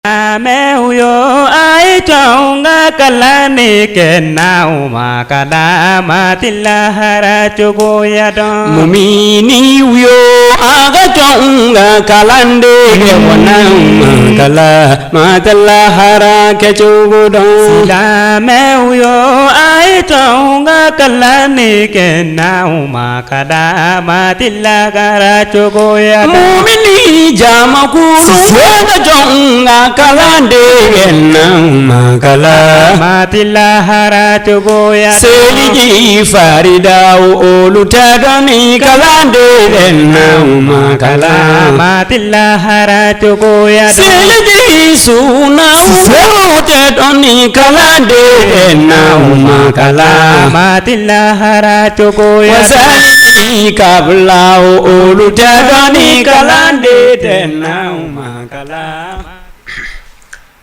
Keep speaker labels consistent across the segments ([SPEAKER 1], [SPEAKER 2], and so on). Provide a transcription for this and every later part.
[SPEAKER 1] Silamɛw yo a ye jɔ n ka kalan nin kɛ n'aw ma kalan maa tɛ lahara cogoya dɔn.
[SPEAKER 2] Muminiw yo a ka jɔ n ka kalan de kɛ wa n'aw ma kalan maa tɛ lahara kɛcogo dɔn.
[SPEAKER 1] Silamɛw yo a ye jɔ n ka kalan nin kɛ n'aw ma kalan maa tɛ lahara cogoya dɔn.
[SPEAKER 2] Mumini jamakulu a ka jɔ n ka kalan de kɛ n'aw ma kalan.
[SPEAKER 1] Maa tɛ lahara cogoya dɔn.
[SPEAKER 2] Seliji faridaw olu tɛ dɔn ni kalan de kɛ n'aw ma kalan.
[SPEAKER 1] Maa tɛ lahara cogoya dɔn.
[SPEAKER 2] Seliji sunaw olu tɛ dɔn ni kalan de kɛ n'aw ma kalan.
[SPEAKER 1] Maa tɛ lahara cogoya dɔn.
[SPEAKER 2] Wa seliji kabilaw olu tɛ dɔn ni kalan de tɛ n'aw ma kalan.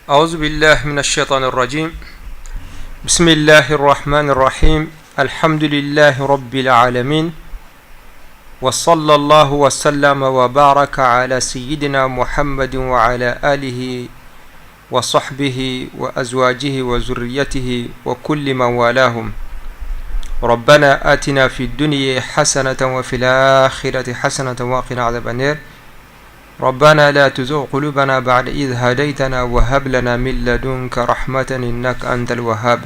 [SPEAKER 3] أعوذ بالله من الشيطان الرجيم بسم الله الرحمن الرحيم الحمد لله رب العالمين وصلى الله وسلم وبارك على سيدنا محمد وعلى آله وصحبه وأزواجه وذريته وكل من والاهم ربنا آتنا في الدنيا حسنة وفي الآخرة حسنة وقنا عذاب النار ربنا لا تزغ قلوبنا بعد إذ هديتنا وهب لنا من لدنك رحمة إنك أنت الوهاب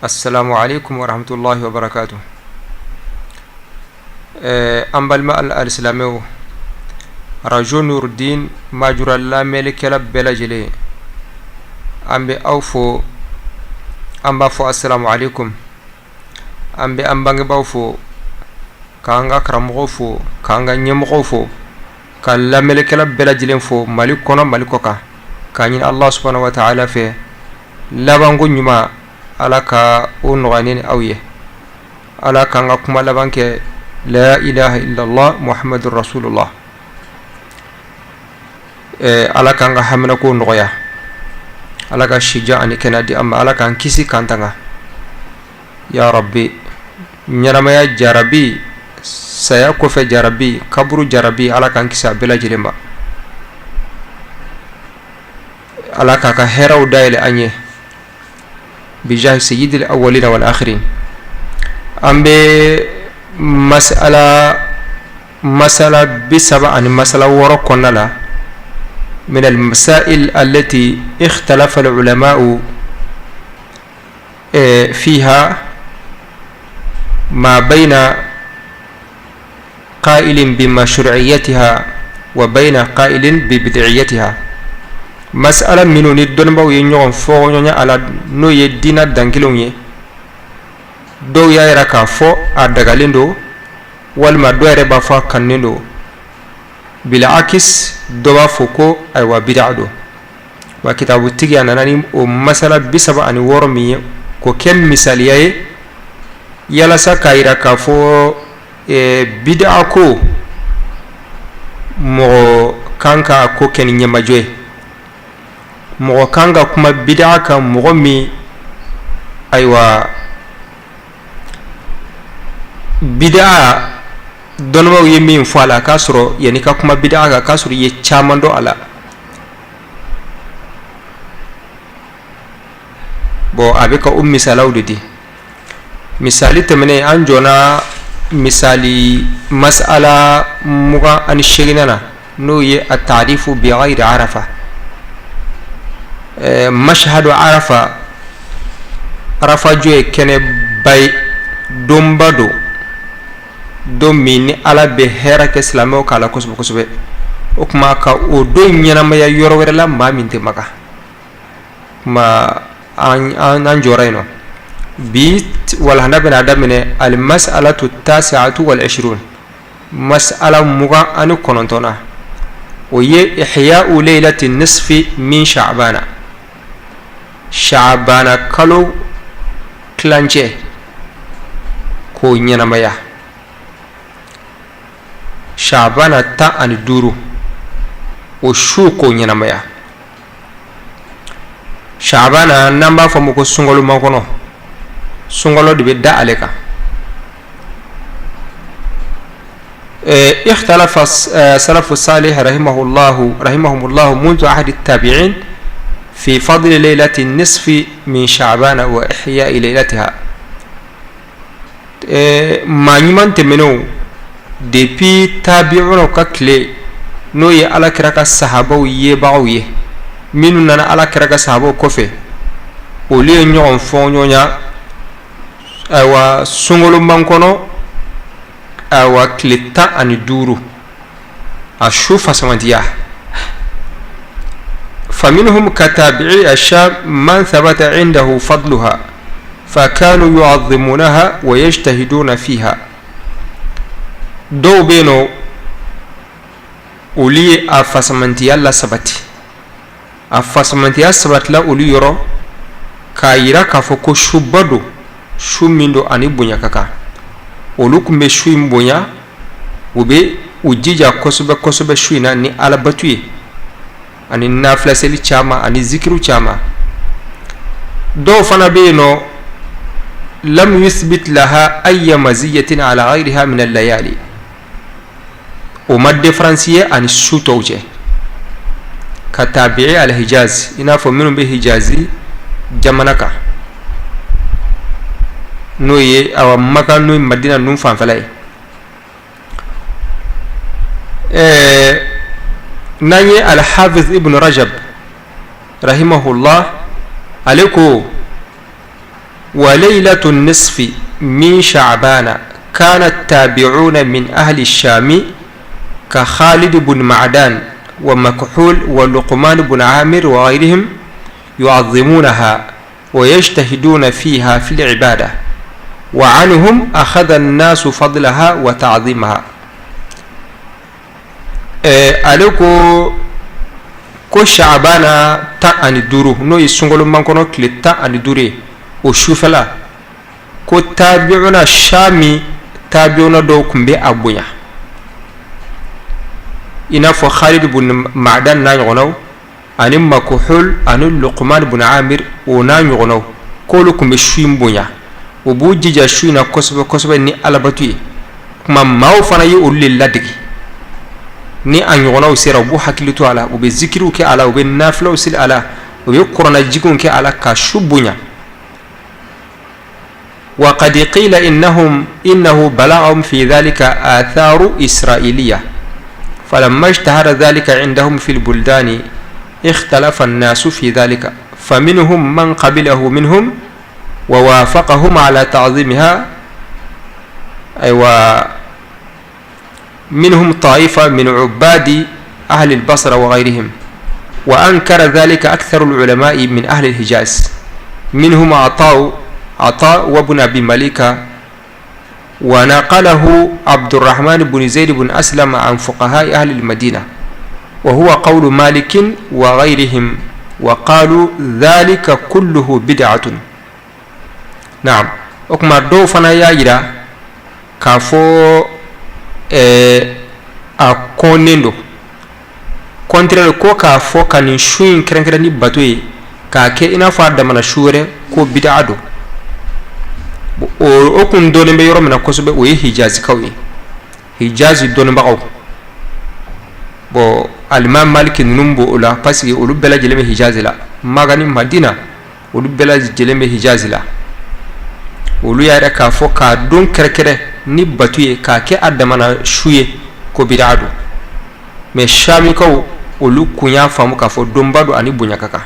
[SPEAKER 3] السلام عليكم ورحمة الله وبركاته. An balima alisilamɛw, arajo Nurudin Majura lamɛnlikɛla bɛɛ lajɛlen, an bɛ aw fo, an b'a fɔ asalamu aleykum. An bɛ an bangebaaw fo, k'an ka karamɔgɔw fo, k'an ka ɲɛmɔgɔw fo, ka lamɛnlikɛla bɛɛ lajɛlen fo Mali kɔnɔ, Mali kɔ kan, k'a ɲini Allah subahana wa taala fɛ labanko ɲuman, Ala ka o nɔgɔya ne ni aw ye. Ala k'an ka kuma laban kɛ la ilaha illallah muhammadu rasulullah. Ala k'an ka haminako nɔgɔya, Ala ka sijan ani kɛnɛya di an ma, Ala k'an kisi k'an tanga ya rabbi. Ɲɛnamaya jarabi, saya kɔfɛ jarabi, kaburu jarabi, Ala k'an kisi a bɛɛ lajɛlen ma. Ala k'a ka hɛrɛw dayɛlɛ an ye bijahi sayyidil awwalina wal akhirin. An bɛ masala 36 kɔnɔna la, min al masail allati ikhtalafa al ulama'u fiha ma bayna qa'ilin bi mashru'iyyatiha wa bayna qa'ilin bi bid'iyyatiha. Masala minnu ni dɔnnibaw ye ɲɔgɔn fɔɲɔgɔnya a la, n'o ye diina dankelenw ye, dɔw y'a yira k'a fɔ a dagalen don, walima dɔw yɛrɛ b'a fɔ a kanunen don. Bila akis, dɔ b'a fɔ ko ayiwa bid'a don. Wa kitabutigi a nana ni o masala 36 min ye k'o kɛ misaliya ye yalasa k'a yira k'a fɔ bid'a ko mɔgɔ kan ka ko kɛ ni ɲɛmajɔ ye, mɔgɔ kan ka kuma bid'a kan mɔgɔ min ayiwa bid'a dɔnnibaw ye min fɔ a la, k'a sɔrɔ yanni ka kuma bid'a kan k'a sɔrɔ i ye caman dɔn a la. Bon, a bɛ ka o misalaw de di. Misali tɛmɛnen, an jɔna misali masala 28nan na, n'o ye a taarifu bi ghayri arafa, mashhadu arafa. Arafa jɔ ye kɛnɛba ye, donba don, don min ni Ala bɛ hɛrɛ kɛ silamɛw k'a la kosɛbɛ kosɛbɛ. O tuma ka o don ɲɛnamaya yɔrɔ wɛrɛ la maa min tɛ Maka kuma, an jɔra yen nɔ. Bi walanda bɛna daminɛ al mas'alatu tasi'atu wal ishirun, mas'ala 29nan, o ye ihya'u laylati nisfi min sha'bana, sha'bana kalo tilancɛ k'o ɲɛnamaya, sha'bana 15 o su k'o ɲɛnamaya. Sha'bana, n'an b'a fɔ ma ko sunkalo makɔnɔ, sunkalo de bɛ da ale kan. اختلف السلف الصالح رحمه الله رحمهم الله منذ عهد التابعين في فضل ليلة النصف من شعبان وإحياء ليلتها. Maa ɲuman tɛmɛnenw depuis tabi'unaw ka tile, n'o ye Ala kira ka sahabaw yebagaw ye, minnu nana Ala kira ka sahabaw kɔfɛ, olu ye ɲɔgɔn fɔɲɔgɔnya, ayiwa, sunkalo makɔnɔ, ayiwa, tile 15, a su fasamantiya. Faminhum ka tabi'i ash-Sham man thabata indahu fadluha fa kanu yu'azzimunaha wa yajtahiduna fiha. Dɔw bɛ yen nɔ, olu ye a fasamantiya la sabati, a fasamantiya sabatila olu yɔrɔ, k'a yira k'a fɔ ko suba don, su min don ani bonya ka kan. Olu tun bɛ su in bonya, u bɛ u jija kosɛbɛ kosɛbɛ su in na ni alabatu ye ani nafilaseli caman ani zikiru caman. Dɔw fana bɛ yen nɔ, lam yuthbit laha ayya maziyatin ala ghayriha min al-layali, o ma différence ye ani su tɔw cɛ. Ka tabi'i al-Hijaz, i n'a fɔ minnu bɛ Hijazi jamana kan, n'o ye awa Maka n'o ye Madina ninnu fanfɛla ye. N'an ye al-Hafiz ibn Rajab rahimahullah, ale ko: wa laylatu nisfi min sha'bana kana tabi'una min ahli shami ka Khalid ibn Ma'dan wa Makhul wa Luqman ibn Amir wa ghayrihim yu'azzimunaha wa yajtahiduna fiha fil ibada wa anhum akhadha an-nasu fadlaha wa ta'zimaha. Ale ko ko Sha'bana 15, n'o ye sunkalo makɔnɔ tile 15 ye, o sufɛla, ko tabi'una Shami tabi'una dɔw tun bɛ a bonya, i n'a fɔ Khalid ibn Ma'dan n'a ɲɔgɔnnaw ani Makhul ani Luqman ibn Amir, o n'a ɲɔgɔnnaw, k'olu tun bɛ su in bonya, u b'u jija su in na kosɛbɛ kosɛbɛ ni alabatu ye. Kuma maaw fana ye olu de ladege, ni a ɲɔgɔnnaw sera, u b'u hakili to a la, u bɛ zikiriw kɛ a la, u bɛ nafilaw seli a la, u bɛ kuranɛjiginw kɛ a la ka su bonya. Wa qad qila innahum innahu balagahum fi dhalika atharu isra'iliya falamma ishtahara dhalika indahum fil buldani ikhtalafa an-nasu fi dhalika faminhum man qabilahu minhum wa wafaqahum ala ta'zimiha. Ayiwa, minhum ta'ifa min ubadi ahli al-Basra wa ghayrihim wa ankara dhalika aktharu al-ulama'i min ahli al-Hijaz minhum Ata wa ibn Abi Malika wa naqalahu Abdurrahman ibn Zayd ibn Aslam an fuqaha ahli al-Madina wa huwa qawlu Malik wa ghayrihim wa qalu dhalika kulluhu bid'atun. Naam, o tuma dɔw fana y'a jira k'a fɔ a kɔnnen don, contraire ko k'a fɔ ka nin su in kɛrɛnkɛrɛn ni bato ye, k'a kɛ i n'a fɔ a damana su wɛrɛ, ko bid'a don. O kun dɔnnen bɛ yɔrɔ min na kosɛbɛ, o ye Hijazikaw ye, Hijazi dɔnnibagaw. Bon, alimami Maliki ninnu b'o la, parce que olu bɛɛ lajɛlen bɛ Hijazi la, Maka ni Madina, olu bɛɛ lajɛlen bɛ Hijazi la. Olu y'a yira k'a fɔ k'a don kɛrɛkɛrɛ ni batu ye, k'a kɛ a damana su ye, ko bid'a don. Mais Shamikaw, olu kun y'a faamu k'a fɔ donba don ani bonya ka kan.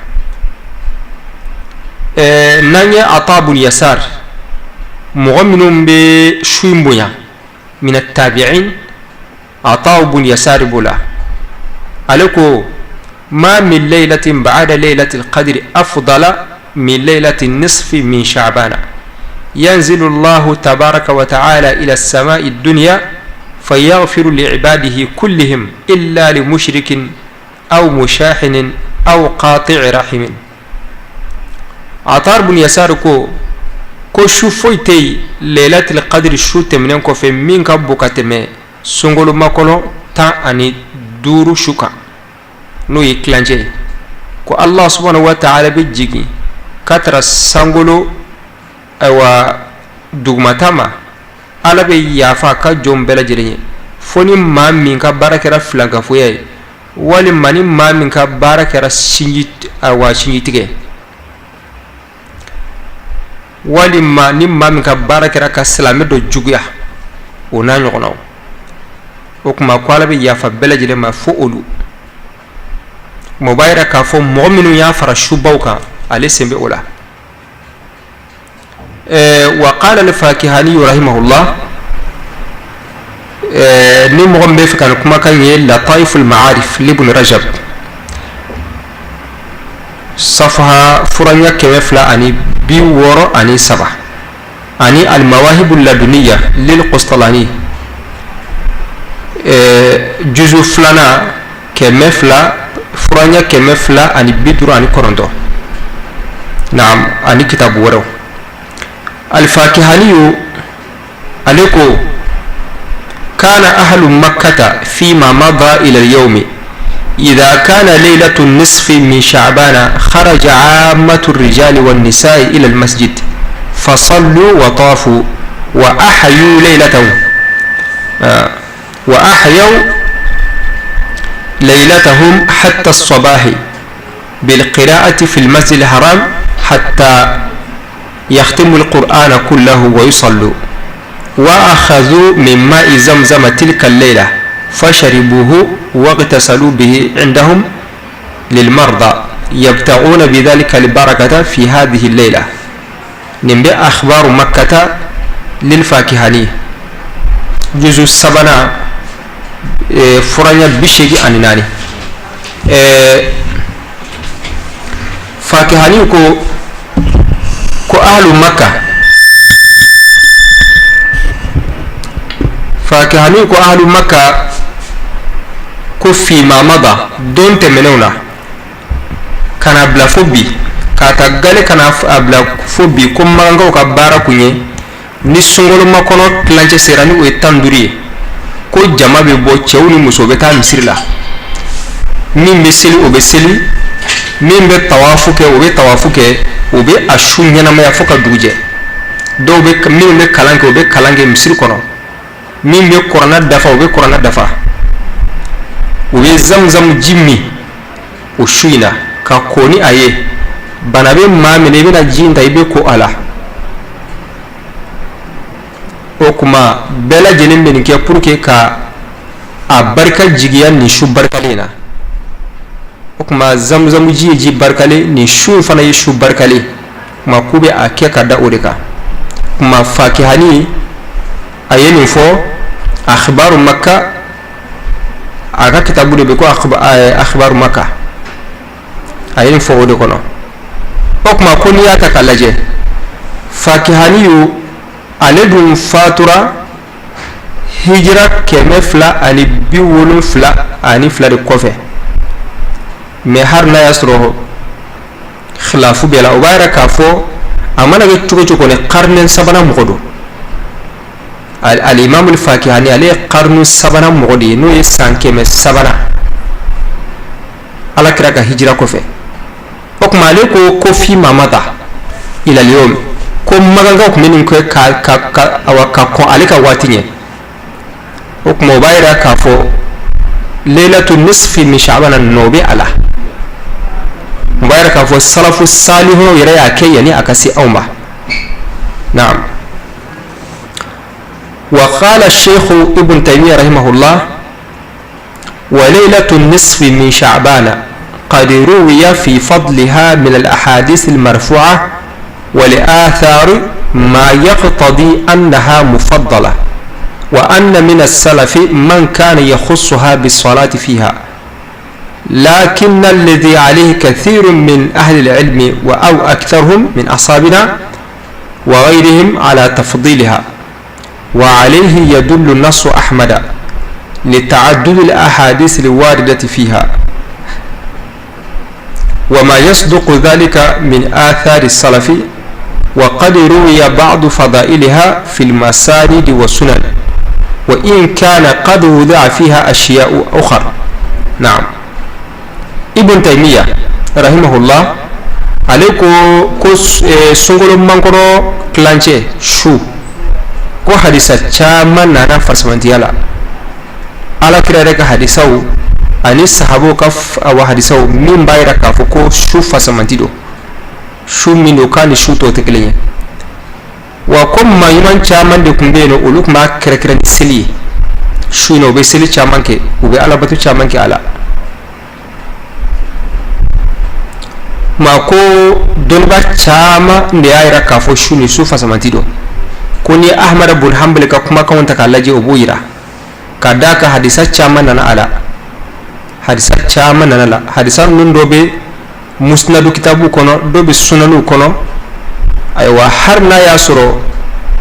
[SPEAKER 3] N'an ye Ata bun Yasar, mɔgɔ minnu bɛ su in bonya mina tabi'in, Ata bun Yasar b'o la. Ale ko: ma min laylatin ba'da laylatil qadri afdala min laylati nisfi min sha'bana yanzilu Allahu tabaraka wa ta'ala ila as-sama'i ad-dunya fayaghfiru li'ibadihi kullihim illa li mushrikin aw mushahinin aw qati'i rahimin. Ata bun Yasar ko su foyi tɛ yen laylatil qadri su tɛmɛnen kɔfɛ min ka bon ka tɛmɛ sunkalo makɔnɔ 15 su kan, n'o ye tilancɛ ye, ko Allah subhanahu wa ta'ala bɛ jigin ka taara sankolo, ayiwa, dugumata ma, Ala bɛ yafa a ka jɔn bɛɛ lajɛlen ye fo Fo ni maa min ka baara kɛra filankafoya ye, walima ni maa min ka baara kɛra sinji, awa, sinji tigɛ, walima ni maa min ka baara kɛra ka silamɛ dɔ juguya, o n'a ɲɔgɔnnaw. O tuma ko Ala bɛ yafa bɛɛ lajɛlen ma fo olu. O b'a yira k'a fɔ mɔgɔ minnu y'a fara subaw kan, ale sen bɛ o la. Wa qala al-Fakihani rahimahullah, ni mɔgɔ min bɛ fɛ ka nin kumakan ye, Lataiful Ma'arif libn Rajab, safaha furaɲɛ 263, ani al-Mawahibul Laduniya lil Qustalani, juzu filanan, 200, furaɲɛ 259, naam, ani kitabu wɛrɛw. Alfakihaniyu ale ko: kana ahlu makkata fima mada ila al-yawmi idha kana laylatu nisfi min sha'bana kharaja ammatu ar-rijali wan-nisa'i ila al-masjid fasallu wa tafu wa ahyu laylatahum wa ahyaw laylatahum hatta as-sabahi bil-qira'ati fi al-masjid al-haram hatta yakhtimu al-Qur'ana kullahu wa yusallu wa akhadhu min ma'i zamzama tilka al-layla fasharibuhu waghtasalu bihi indahum lil-marda yabtaguna bidhalika al-barakata fi hadhihi al-layla. Nin bɛ akhbaru makkata lil Fakihani, juzu sabanan, furaɲɛ 84. Fakihani ko ahlu makka, Fakihani ko ahlu makka ko fima mada, don tɛmɛnenw na ka na bila fo bi, k'a ta gale ka na a bila fo bi, ko makankaw ka baara kun ye ni sunkalo makɔnɔ tilancɛ sera, ni o ye 15 ye, ko jama bɛ bɔ, cɛw ni musow bɛ taa misiri la. Min bɛ seli, o bɛ seli. Min bɛ tawafu kɛ, o bɛ tawafu kɛ. O bɛ a su ɲɛnamaya fo ka dugu jɛ. Dɔw bɛ, minnu bɛ kalan kɛ, o bɛ kalan kɛ misiri kɔnɔ. Min bɛ kuranna dafa, o bɛ kuranna dafa. U bɛ zamzam ji min o su in na ka ko ni a ye. Bana bɛ maa min na, i bɛna ji in ta, i bɛ ko a la. O tuma bɛɛ lajɛlen bɛ nin kɛ pour que ka a barika jigiya nin su barikalen in na. O tuma zamzamu ji ye ji barikalen, nin su in fana ye su barikalen. Tuma k'u bɛ a kɛ ka da o de kan. Tuma Fakihani a ye nin fɔ akhbaru makka, a ka kitabu de bɛ ko akhbaru makka, a ye nin fɔ o de kɔnɔ. O tuma ko n'i y'a ta k'a lajɛ, Fakihani yo, ale dun fatura hijira 272 de kɔfɛ. Mais hali n'a y'a sɔrɔ khilafu bɛ la, o b'a yira k'a fɔ a mana kɛ cogo cogo kɔni, karnɛ sabanan mɔgɔ don. Al-Imam Fakihani, ale ye karnu sabanan mɔgɔ de ye, n'o ye san 300nan Ala kira ka hijira kɔfɛ. O tuma ale ko fima mada ila al-yawm, ko makankaw tun bɛ nin kɛ ka ka ka awa ka kɔn ale ka waati ɲɛ. O tuma o b'a yira k'a fɔ leilatu nisfi min sha'bana nɔ bɛ a la. O b'a yira k'a fɔ salafu salihu yɛrɛ y'a kɛ yanni a ka se anw ma. Naam. Wa qala Sheikh Ibn Taymiyyah rahimahullah: wa leilatu nisfi min sha'bana qad ruwiya fi fadliha min al-ahadith al-marfu'a wal athar ma yaqtadi annaha mufaddala wa anna min as-salaf man kana yakhussuha bis-salati fiha, lakin alladhi alayhi kathirun min ahli al-ilmi wa aw aktharuhum min ashabina wa ghayrihim ala tafdilha, wa alayhi yadullu nass Ahmad لتعدد الأحاديث الواردة فيها وما يصدق ذلك من آثار السلف، وقد روي بعض فضائلها في المسانيد والسنن وإن كان قد وضع فيها أشياء أخرى. نعم. Ibn Taymiyyah rahimahullah, ale ko sunkalo mankɔnɔ tilancɛ su, ko hadisa caman nana fasamantiya la. Ala kira yɛrɛ ka hadisaw ani sahabaw ka awa hadisaw min b'a yira k'a fɔ ko su fasamanti don, su min don k'a ni su tɔw tɛ kelen ye. Wa ko maa ɲuman caman de tun bɛ yen nɔ, olu tun b'a kɛrɛnkɛrɛn ni seli ye su in na. U bɛ seli caman kɛ, u bɛ alabato caman kɛ a la. Maa ko dɔnnibaa caman de y'a yira k'a fɔ su nin su fasamanti don. Ko ni Ahmad bun Hanbali ka kumakanw ta k'a lajɛ, o b'o yira, ka d'a kan hadisa caman nana a la, hadisa caman nana la. Hadisa ninnu dɔ bɛ musnadu kitabu kɔnɔ, dɔ bɛ sunanuw kɔnɔ. Ayiwa, hali n'a y'a sɔrɔ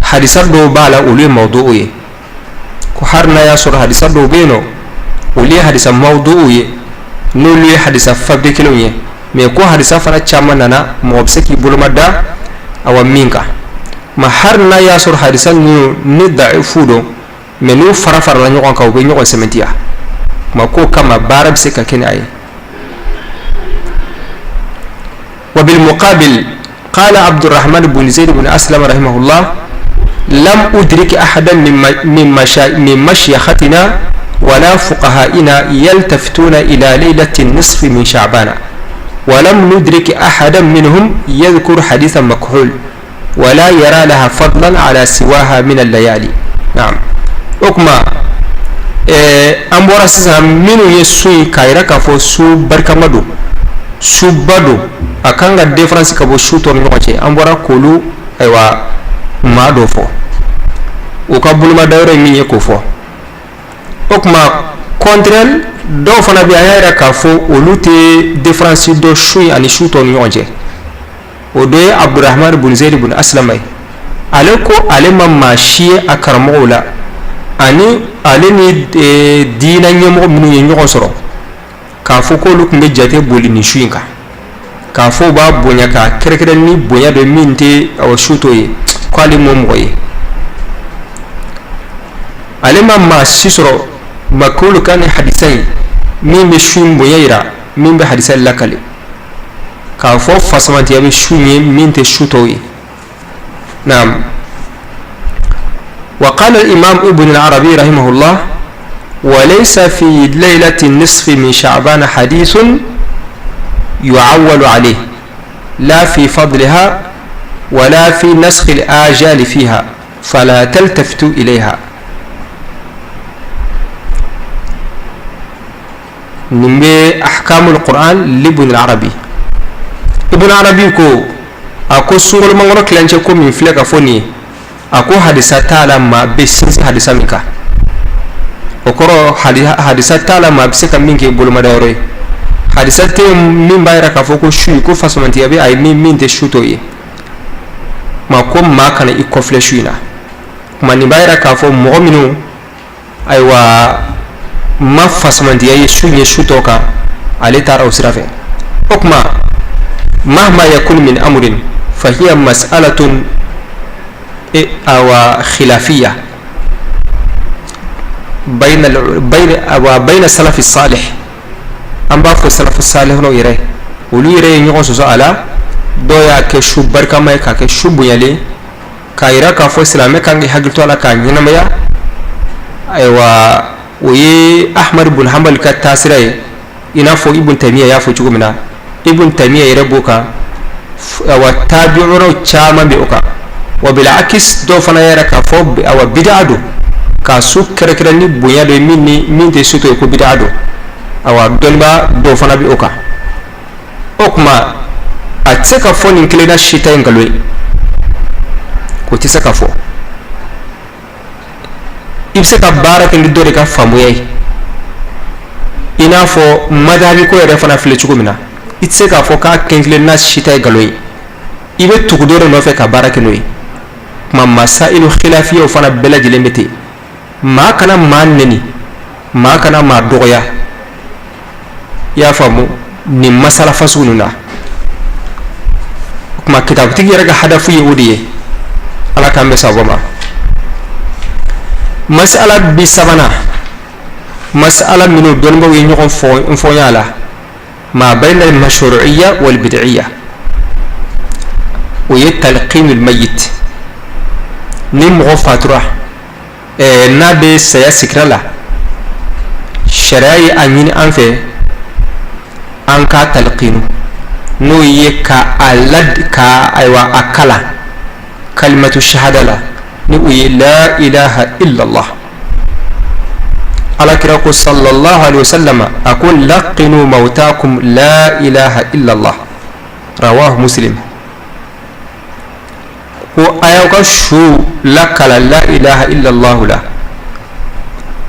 [SPEAKER 3] hadisa dɔw b'a la, olu ye mawdu'u ye. Ko hali n'a y'a sɔrɔ hadisa dɔw bɛ yen nɔ, olu ye hadisa mawdu'u ye, n'olu ye hadisa fabriquelenw ye, mais ko hadisa fana caman nana, mɔgɔ bɛ se k'i boloma da awa min kan. Ma hali n'a y'a sɔrɔ hadisa ninnu ni da'ifu don, mais n'u fara farala ɲɔgɔn kan, u bɛ ɲɔgɔn sɛmɛntiya. Kuma k'o kama baara bɛ se ka kɛ ni a ye. Wa bilmuqabil qala Abdurrahman bun Zayd bun Aslam rahimahullah: lam udrik ahadan min mashayikhatina wala fuqahaina yaltafituna ila laylati nisfi min sha'bana, ولم ندرك أحدا منهم يذكر حديثا مكحول ولا يرى لها فضلا على سواها من الليالي. نعم, o kuma an bɔra sisan minnu ye su in k'a yira k'a fɔ su barikama don, suba don, a kan ka différence ka bɔ su tɔ ni ɲɔgɔn cɛ. An bɔra k'olu ayiwa maa dɔ fɔ, u ka bolomadayɔrɔ ye min ye k'o fɔ. O tuma contraire dɔw fana bɛ, an y'a yira k'a fɔ olu tɛ différence dɔn su in ani su tɔ ni ɲɔgɔn cɛ. O dɔ ye Abdurahman bun Zeyid bun Asilama ye. Ale ko ale ma maa si ye a karamɔgɔw la, ani ale ni diinɛ ɲɛmɔgɔ minnu ye ɲɔgɔn sɔrɔ, k'a fɔ k'olu tun bɛ jate boli nin su in kan, k'a fɔ u b'a bonya k'a kɛrɛnkɛrɛn ni bonya dɔ min tɛ awa su tɔ ye, k'ale m'o mɔgɔ ye. Ale ma maa si sɔrɔ Makulu ka ni hadisa in min bɛ su in bonya yira, min bɛ hadisa lakale k'a fɔ fasamantiya bɛ su ye min tɛ su tɔw ye. Naam. Wa qala al-imam Ibn al-Arabi rahimahullah: wa laysa fi laylati nisfi min sha'ban hadithun yu'awwalu alayh, la fi fadliha wala fi naskh al-ajal fiha, fala taltafitu ilayha. Nin bɛ Ahkamul Qur'an libn al-Arabi. Ibn Arabi ko, a ko sunkalo makɔnɔ tilancɛ ko min filɛ ka fɔ nin ye, a ko hadisa t'a la maa bɛ sinsin hadisa min kan. O kɔrɔ, hadisa t'a la maa bɛ se ka min kɛ bolomadayɔrɔ ye. Hadisa tɛ min b'a yira k'a fɔ ko su ko fasamantiya bɛ a ye min tɛ su tɔ ye. Ma ko maa kana i kɔfilɛ su in na. Kuma nin b'a yira k'a fɔ mɔgɔ minnu ayiwa ma fasamantiya ye su ye su tɔ kan, ale taara o sira fɛ. O tuma mahma yakun min amrin fahiya mas'alatun e awa khilafiya bayna bayna awa bayna salafi salih. An b'a fɔ salafu salihw yɛrɛ, olu yɛrɛ ye ɲɔgɔn sɔsɔ a la. Dɔw y'a kɛ su barikama ye, k'a kɛ su bonyalen, k'a yira k'a fɔ silamɛ kan k'i hakili to a la k'a ɲɛnamaya. Ayiwa, o ye Ahmad bun Hanbali ka taasira ye, i n'a fɔ Ibn Taymiya y'a fɔ cogo min na. Ibn Taymiya yɛrɛ b'o kan, awa tabi'unaw caman bɛ o kan. Wa bil akis, dɔw fana yɛrɛ k'a fɔ awa bid'a don, k'a su kɛrɛnkɛrɛn ni bonya dɔ ye min ni min tɛ su tɔ ye, ko bid'a don. Awa dɔnnibaa dɔw fana bɛ o kan. O tuma a tɛ se ka fɔ nin kelenna si ta ye nkalon ye, o tɛ se ka fɔ. I bɛ se ka baara kɛ ni dɔ de ka faamuya ye, i n'a fɔ madhabi ko yɛrɛ fana filɛ cogo min na. I tɛ se k'a fɔ k'a kelen kelenna si ta ye nkalon ye, i bɛ tugu dɔ de nɔfɛ ka baara kɛ n'o ye. Tuma masailu khilafiyaw fana bɛɛ lajɛlen bɛ ten. Maa kana maa neni, maa kana maa dɔgɔya, i y'a faamu, nin masala fasugu ninnu na. O tuma kitabutigi yɛrɛ ka hadafu ye o de ye. Ala k'an bɛn sababu ma. Masala 30nan, masala minnu dɔnnibaw ye ɲɔgɔn fɔɲa a la, ma bayna al-mashru'iyya wal bid'iyya, o ye talqinul mayyit. Ni mɔgɔ fatura, n'a bɛ saya sikira la, Sariya ye a ɲini an fɛ an k'a talqinu, n'o ye ka a lad ka ayiwa a kalan kalimatu shahada la, ni o ye la ilaha illallah. Alakira ko sallallahu alaihi wasallam, a ko laqinu mautakum la ilaha illallah, rawahu Muslim. Ko a y'aw ka su lakalan la ilaha illallah la.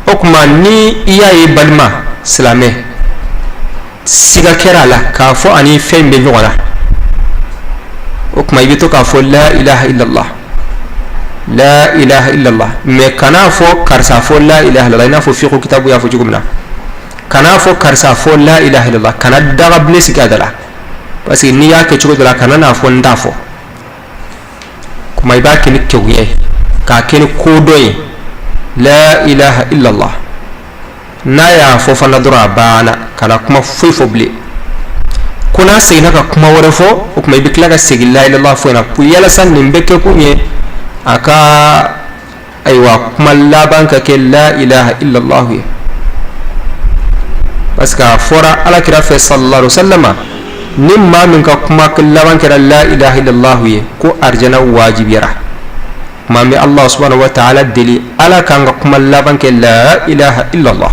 [SPEAKER 3] O tuma ni i y'a ye balima silamɛ siga kɛra a la k'a fɔ ani fɛn bɛ ɲɔgɔn na, o tuma i bɛ to k'a fɔ la ilaha illallah, la ilaha illallah. Mais kan'a fɔ karisa fɔ la ilaha illallah, i n'a fɔ fiqhu kitabu y'a fɔ cogo min na. Kan'a fɔ karisa fɔ la ilaha illallah, kana dagabilen sigi a da la, parce que n'i y'a kɛ cogo dɔ la, kana n'a fɔ n t'a fɔ. Kuma i b'a kɛ ni kegunya ye, k'a kɛ ni kodɔn ye, la ilaha illallah. N'a y'a fɔ fana dɔrɔn, a banna, kana kuma foyi fɔ bilen. Ko n'a seginna ka kuma wɛrɛ fɔ, o tuma i bɛ tila ka segin la ilaha illallah fɔ in na yalasa nin bɛ kɛ kun ye a ka ayiwa kuma laban ka kɛ la ilaha illallah ye, parce que a fɔra alakira fɛ sallallahu alaihi wasallam, ni maa min ka kuma laban kɛra la ilaha illallah ye, ko arijana wajibiyara. Maa bɛ Allah subhanahu wa ta'ala deli, Ala k'an ka kuma laban kɛ la ilaha illallah.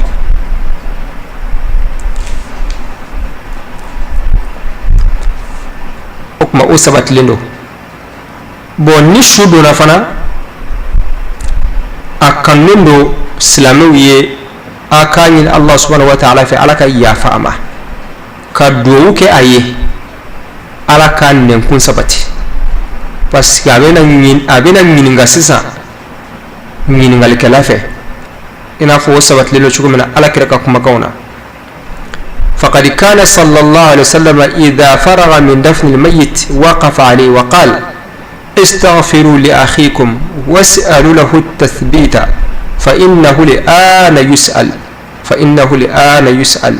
[SPEAKER 3] O tuma o sabatilen don. Bon, ni su donna fana, a kanunen don silamɛw ye a k'a ɲini Allah subhanahu wa ta'ala fɛ, Ala ka yafa a ma, ka duwawu kɛ a ye, Ala ka nɛnkun sabati, parce que a bɛna ɲininka sisan ɲininkalikɛla fɛ, i n'a fɔ o sabatilen don cogo min na Ala kira ka kumakanw na. فقد كان صلى الله عليه وسلم إذا فرغ من دفن الميت وقف عليه وقال استغفروا لأخيكم واسألوا له التثبيت فإنه الآن يسأل، فإنه الآن يسأل،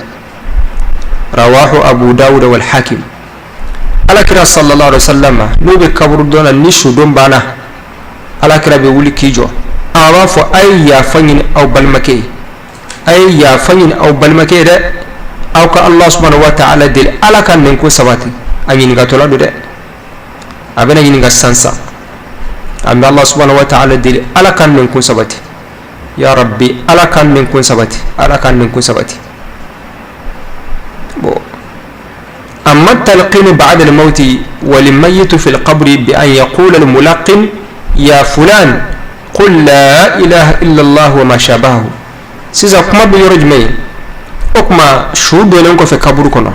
[SPEAKER 3] رواه أبو داود والحاكم. Alakira sallallahu alaihi wasallam, n'u bɛ kaburudon na, ni sudon banna, Alakira bɛ wuli k'i jɔ, a b'a fɔ: a ye yafa ɲini aw balimakɛ ye, a ye yafa ɲini aw balimakɛ ye dɛ, aw ka Allah subhanahu wa ta'ala deli, Ala ka nɛnko sabati. A ɲininkatɔla don dɛ, a bɛna ɲininka sisan sisan. An bɛ Allah subhanahu wa ta'ala deli, Ala ka nɛnko sabati. Ya rabbi, Ala ka nɛnkun sabati, Ala ka nɛnkun sabati. Bon, أما التلقين بعد الموت والميت في القبر بأن يقول الملقن يا فلان قل لا إله إلا الله وما شابهه. Sisan kuma bɛ yɔrɔ jumɛn ye? O kuma su donnen kɔfɛ kaburu kɔnɔ,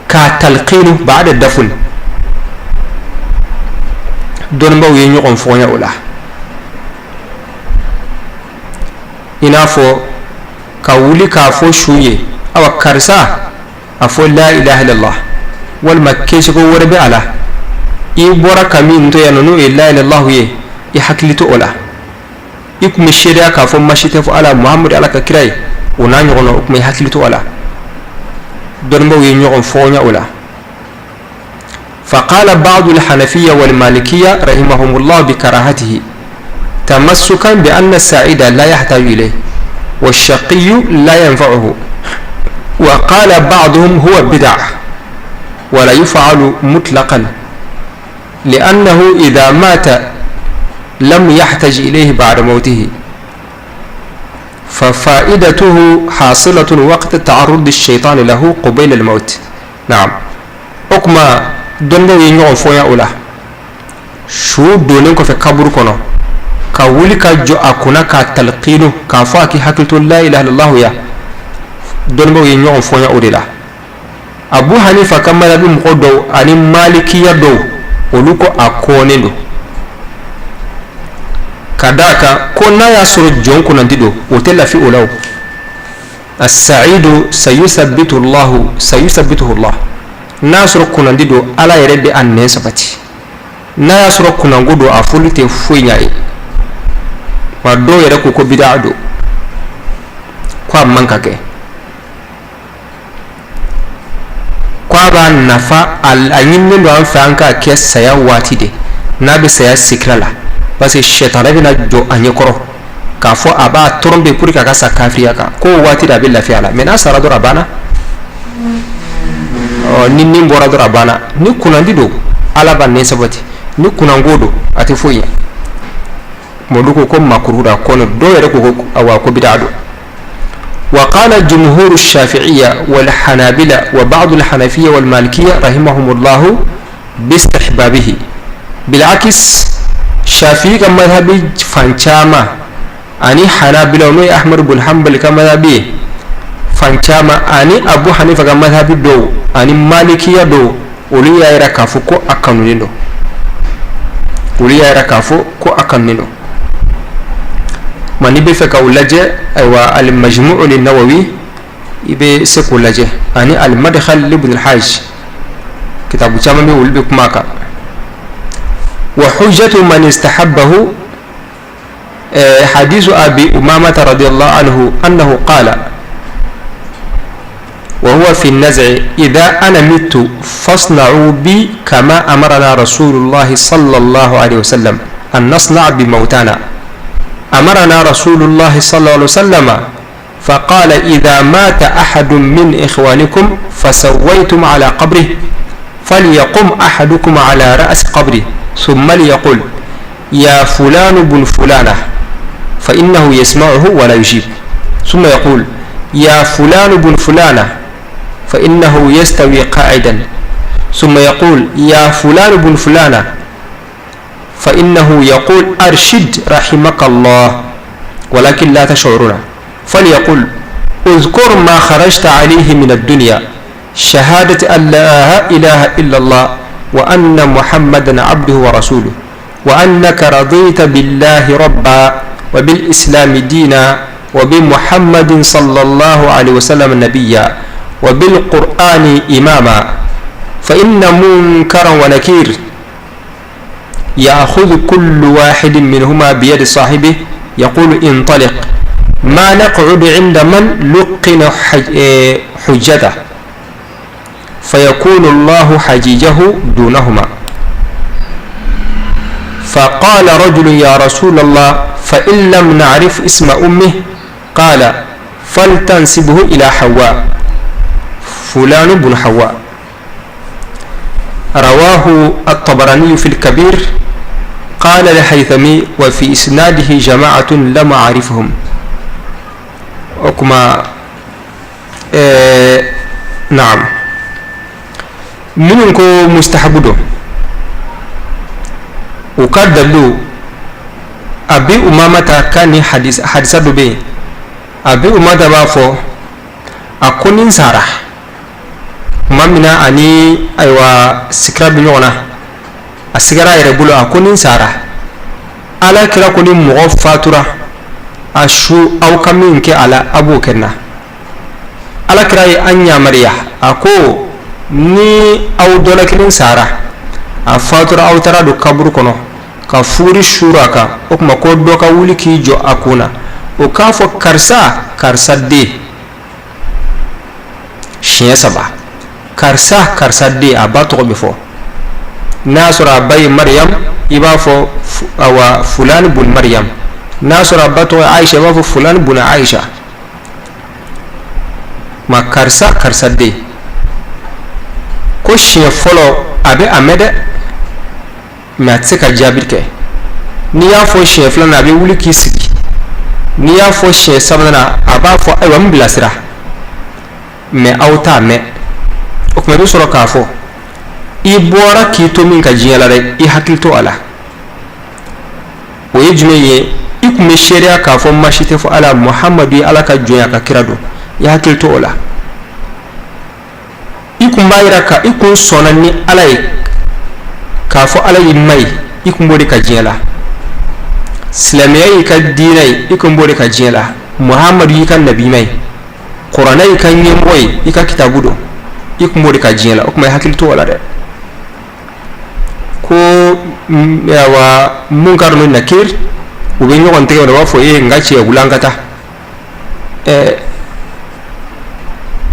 [SPEAKER 3] k'a talqinu ba'da dafun, dɔnnibaw ye ɲɔgɔn fɔɲɛ o la, i n'a fɔ ka wuli k'a fɔ su ye: awa karisa, a fɔ la ilaha illallah, walima kɛcogo wɛrɛ bɛ a la, i bɔra ka min to yan nɔ, n'o ye la ilaha illallah ye, i hakili to o la, i tun bɛ seereya k'a fɔ masi tɛ fɔ Ala, Muhamadu Ala ka kira ye, o n'a ɲɔgɔnna. O tuma i hakili to a la. Dɔnnibaw ye ɲɔgɔn fɔɲɛ o la. فقال بعض الحنفية والمالكية رحمهم الله بكراهته تمسكا بأن السعيد لا يحتاج إليه والشقي لا ينفعه، وقال بعضهم هو بدع ولا يفعل مطلقا لأنه إذا مات لم يحتج إليه بعد موته، ففائدته حاصلة وقت تعرض الشيطان له قبيل الموت. نعم. O kuma dɔnnibaw ye ɲɔgɔn fɔnya o la, su donnen kɔfɛ kaburu kɔnɔ, ka wuli ka jɔ a kunna k'a talqinu, k'a fɔ a k'i hakili to la ilaha illallah ya, dɔnnibaw ye ɲɔgɔn fɔnya o de la. Abu Hanifa ka madhabi mɔgɔ dɔw ani Malikiya dɔw, olu ko a kɔnnen don, ka d'a kan ko n'a y'a sɔrɔ jɔn kunnandi don, o tɛ lafi o la. O as-sa'idu sayusabbitu Allahu sayusabbituhu Allah, n'a sɔrɔ kunnandi don, Ala yɛrɛ bɛ a nɛn sabati. N'a y'a sɔrɔ kunnango don, a foli tɛ foyi ɲa ye. Wa dɔw yɛrɛ ko ko bida don, ko a man ka kɛ, ko a b'a nafa, a ɲininen don an fɛ an k'a kɛ saya waati de, n'a bɛ saya sikira la, parce que sɛtanɛ bɛna jɔ a ɲɛkɔrɔ. K'a fɔ a b'a tromper pour que a ka sa kafiriya kan, ko waati de a bɛ lafiya la. Mais n'a sara dɔrɔn, a banna. Ɔ, ni nin bɔra dɔrɔn, a banna. Ni kunnandi don, Ala b'a nɛ sabati. Ni kunnango don, a tɛ foyi ɲɛ. Mɔdu ko ko makuru da kɔnɔ, dɔw yɛrɛ ko ko awa, ko bida don. وقال جمهور الشافعية والحنابلة وبعض الحنفية والمالكية رحمهم الله باستحبابه. بالعكس، شافعي ka madhabi fan caman ani Hanabila, n'o ye Ahmadu bun Hanbali ka madhabi ye fan caman, ani Abu Hanifa ka madhabi dɔw, ani Malikiya dɔw, olu y'a yira k'a fɔ ko a kanunen don. Olu y'a yira k'a fɔ ko a kanunen don. Ma n'i bɛ fɛ ka o lajɛ, ayiwa, Al-Majmu' lin-Nawawi, i bɛ se k'o lajɛ, ani Al-Madkhal li Ibn al-Hajj. Kitabu caman bɛ, olu bɛ kuma a kan. وحجة من استحبه حديث أبي أمامة رضي الله عنه أنه قال وهو في النزع: إذا أنا مت فاصنعوا بي كما أمرنا رسول الله صلى الله عليه وسلم أن نصنع بموتانا. أمرنا رسول الله صلى الله عليه وسلم فقال: إذا مات أحد من إخوانكم فسويتم على قبره، فليقم أحدكم على رأس قبره، ثم ليقل: يا فلان بن فلانة، فإنه يسمعه ولا يجيب. ثم يقول: يا فلان بن فلانة، فإنه يستوي قاعدا. ثم يقول: يا فلان بن فلانة، فإنه يقول: أرشد رحمك الله، ولكن لا تشعرون. فليقل: اذكر ما خرجت عليه من الدنيا، شهادة أن لا إله إلا الله وأن محمدا عبده ورسوله، وأنك رضيت بالله ربا وبالإسلام دينا وبمحمد صلى الله عليه وسلم نبيا وبالقرآن إماما. فإن منكرا ونكير يأخذ كل واحد منهما بيد صاحبه، يقول: انطلق، ما نقعد عند من لقن حجته، فيكون الله حجيجه دونهما. فقال رجل: يا رسول الله، فإن لم نعرف اسم أمه؟ قال: فلتنسبه إلى حواء، فلان بن حواء. رواه الطبراني في الكبير. قال الهيثمي: وفي إسناده جماعة لم أعرفهم. O kuma naam, minnu ko mustahabu don, u ka dalilu, Abi Umamata ka ni hadisa dɔ bɛ yen. Abi Umamata b'a fɔ a ko ni n sara tuma min na, ani ayiwa sikira bɛ ɲɔgɔn na, a sigara a yɛrɛ bolo, a ko ni n sara, Ala kira ko ni mɔgɔ fatura a su, aw ka min kɛ a la, a b'o kɛ n na. Ala kira ye an yamaruya, a ko ni aw dɔ la kelen sara, a fatura, aw taara don kaburu kɔnɔ ka fuguri suuru a kan, o tuma ko dɔ ka wuli k'i jɔ a kun na, o k'a fɔ: karisa, karisa den, siɲɛ saba, karisa, karisa den. A ba tɔgɔ bɛ fɔ. N'a y'a sɔrɔ a ba ye Mariyam, i b'a fɔ awa fulani bun Mariyam. N'a sɔrɔ a ba tɔgɔ ye Ayisa, i b'a fɔ fulani bun Ayisa. Ma karisa, karisa den. Ko siɲɛ fɔlɔ, a bɛ a mɛn dɛ, mais a tɛ se ka jaabi kɛ. N'i y'a fɔ siɲɛ filanan, a bɛ wuli k'i sigi. N'i y'a fɔ siɲɛ sabanan, a b'a fɔ: ayiwa, n bilasira. Mais aw t'a mɛn. O tuma i bɛ sɔrɔ k'a fɔ: i bɔra k'i to min ka diɲɛ la dɛ, i hakili to a la. O ye jumɛn ye? I tun bɛ seereya k'a fɔ ma si tɛ fɔ Ala, Muhamadu ye Ala ka jɔn ye, a ka kira don. I hakili to o la. I kun b'a yira ka i kun sɔnna ni Ala ye k'a fɔ Ala y'i ma ye, i kun b'o de ka diɲɛ la. Silamɛya y'i ka diinɛ ye, i kun b'o de ka diɲɛ la. Muhamadu y'i ka nabima ye, Kuranɛ y'i ka ɲɛmɔgɔ ye, i ka kitabu don, i kun b'o de ka diɲɛ la. O tuma i hakili to o la dɛ. Ko awa, Munkar ni Nakir, u bɛ ɲɔgɔn tɛgɛ minɛ, u b'a fɔ: e n ka cɛ, wuli an ka taa.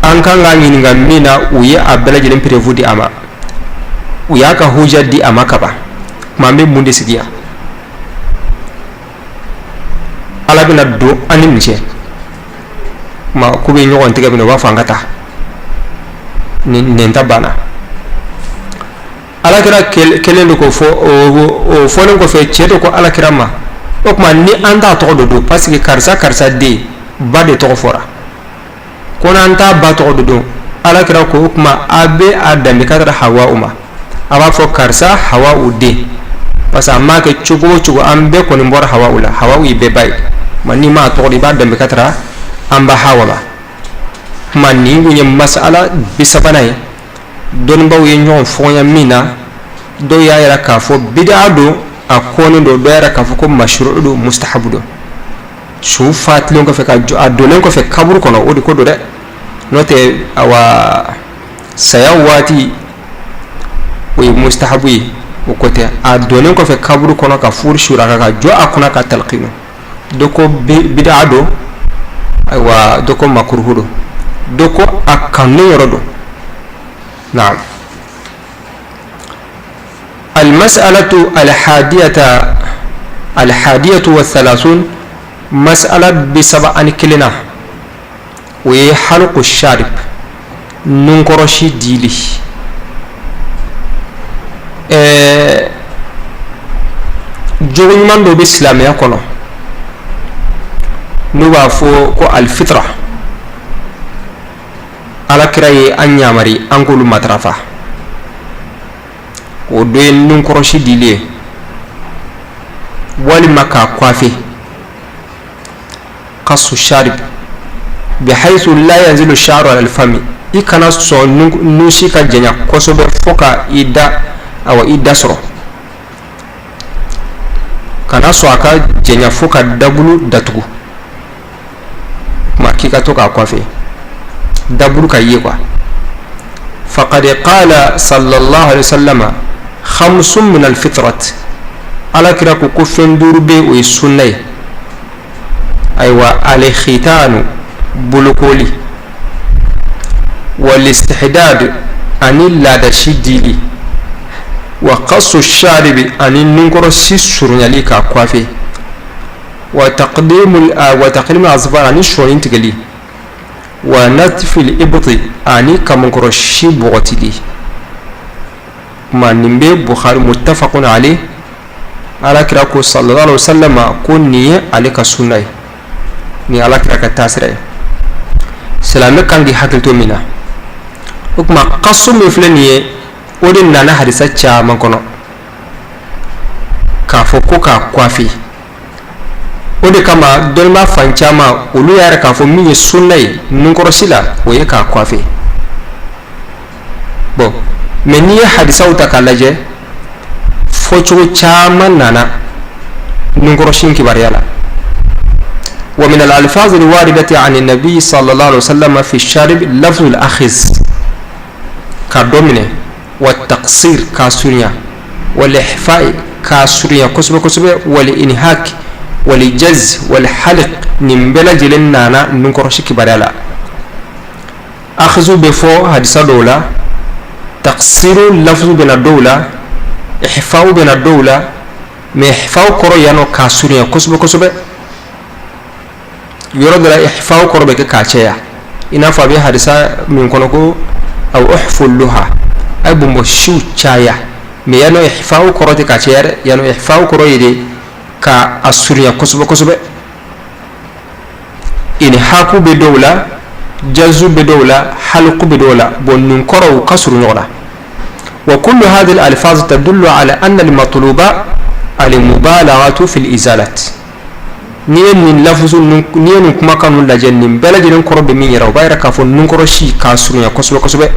[SPEAKER 3] An kan k'a ɲininka min na, u ye a bɛɛ lajɛlen preuve di a ma, u y'a ka huja di a ma kaban. Tuma an bɛ mun de sigi yan? Ala bɛna don an ni nin cɛ ma k'u bɛ ɲɔgɔn tɛgɛ minɛ, u b'a fɔ an ka taa, nin ta banna. Alakira kɛlen don k'o fɔ. O fɔlen kɔfɛ, cɛ dɔ ko alakira ma: o tuma ni an t'a tɔgɔ dɔ dɔn, parce que karisa karisa den ba de tɔgɔ fɔra, ko n'an t'a ba tɔgɔ dɔ dɔn. Alakira ko: o tuma a bɛ a danbe ka taara Hawa o ma, a b'a fɔ karisa Hawa o den, parce que a m'a kɛ cogo o cogo, an bɛɛ kɔni bɔra Hawa o la, Hawa ye bɛɛ ba ye. Ma n'i m'a tɔgɔ dɔn, i b'a danbe ka taara an ba Hawa ma. Kuma nin kun ye masala 30nan ye, dɔnnibaw ye ɲɔgɔn fɔɲa min na. Dɔw y'a yira k'a fɔ bida don, a kɔnnen don. Dɔw y'a yira k'a fɔ ko mashuru don, mustahabu don. Su fatulen kɔfɛ, ka jɔ a donnen kɔfɛ kaburu kɔnɔ, o de ko don dɛ. N'o tɛ, awa, saya waati o ye mustahabu ye, o ko tɛ. A donnen kɔfɛ kaburu kɔnɔ, ka furu sura a kan, ka jɔ a kunna ka talqinu, dɔ ko bida don, ayiwa, dɔ ko makuruhu don, dɔ ko a kanu yɔrɔ don. Naam. Almasalatu alhadiyata alhadiyatu wa thalathun, masala 31 na, o ye halqu sharib, nunkɔrɔsi dili. Jogo ɲuman dɔ bɛ silamɛya kɔnɔ n'u b'a fɔ ko alfitra. Ala kira ye an yamari an k'olu matarafa. O dɔ ye nunkɔrɔsi dili ye walima k'a coiffer, qassu sharib bihaythu la yanzilu sha'ru ala alfami. I kana sɔn nunsi ka janya kosɛbɛ fo ka i da, awa, i da sɔrɔ. Kana sɔn a ka janya fo ka dabulu datugu. Kuma k'i ka to k'a coiffer, dabulu ka ye quoi. Faqad qala sallallahu alaihi wasallam: khamsun min alfitrat. Ala kira ko ko fɛn duuru bɛ, o ye sunna ye. Ayiwa, alkhitanu, bolokoli, walistihdad, ani laadasi dili, wa qassu sharibi, ani nunkɔrɔsi surunyali k'a coiffer, wa taqlimu azfar, ani sɔɔni tigɛli, wa natfil ibti, ani kamankɔrɔsi bɔgɔtili. Kuma nin bɛ Bukhari, muttafaqun alayh. Ala kira ko sallallahu alaihi wasallam ko nin ye ale ka sunna ye, nin ye ala kira ka taasira ye, silamɛ kan k'i hakili to min na. O tuma kaso min filɛ nin ye, o de nana hadisa caman kɔnɔ k'a fɔ ko k'a coiffer. O de kama dɔnnibaa fan caman, olu y'a yɛrɛ k'a fɔ min ye sunna ye nunkɔrɔsi la, o ye k'a coiffer. Bon, mais n'i ye hadisaw ta k'a lajɛ, fɔcogo caman nana nunkɔrɔsi kibaruya la. Wa min al-alfaz al-waridati an an-nabi sallallahu alaihi wasallam fi sharib lafz al-akhiz, ka dɔ minɛ, wa taqsir, k'a surunya, wal ihfa, k'a surunya kosɛbɛ kosɛbɛ, wal inhak, wal jaz, wal halq. Nin bɛɛ lajɛlen nana nunkɔrɔsi kibaruya la. Akhizu bɛ fɔ hadisa dɔw la, taqsiru lafzu bɛ na dɔw la, ihfa'u bɛ na dɔw la. Mais ihfa'u kɔrɔ yan nɔ, k'a surunya kosɛbɛ kosɛbɛ. Yɔrɔ dɔ la, ihfa'u kɔrɔ bɛ kɛ k'a cɛya, i n'a fɔ a bɛ hadisa min kɔnɔ ko aw uhfu luha, a ye bonbonsiw caya. Mais yan nɔ, ihfa'u kɔrɔ tɛ k'a caya dɛ. Yan nɔ, ihfa'u kɔrɔ ye de ka a surunya kosɛbɛ kosɛbɛ. Inhaku bɛ dɔw la, jazu bɛ dɔw la, halqu bɛ dɔw la. Bon, nin kɔrɔw ka surun ɲɔgɔn na. Wa kullu hadhihi al-alfaz tadullu ala anna al-matluba al-mubalaghatu fi al-izalat. N'i ye nin lafuzu, n'i ye nin kumakan ninnu lajɛ, nin bɛɛ lajɛlen kɔrɔ bɛ min yira, o b'a yira k'a fɔ nunkɔrɔsi k'a surunya kosɛbɛ kosɛbɛ,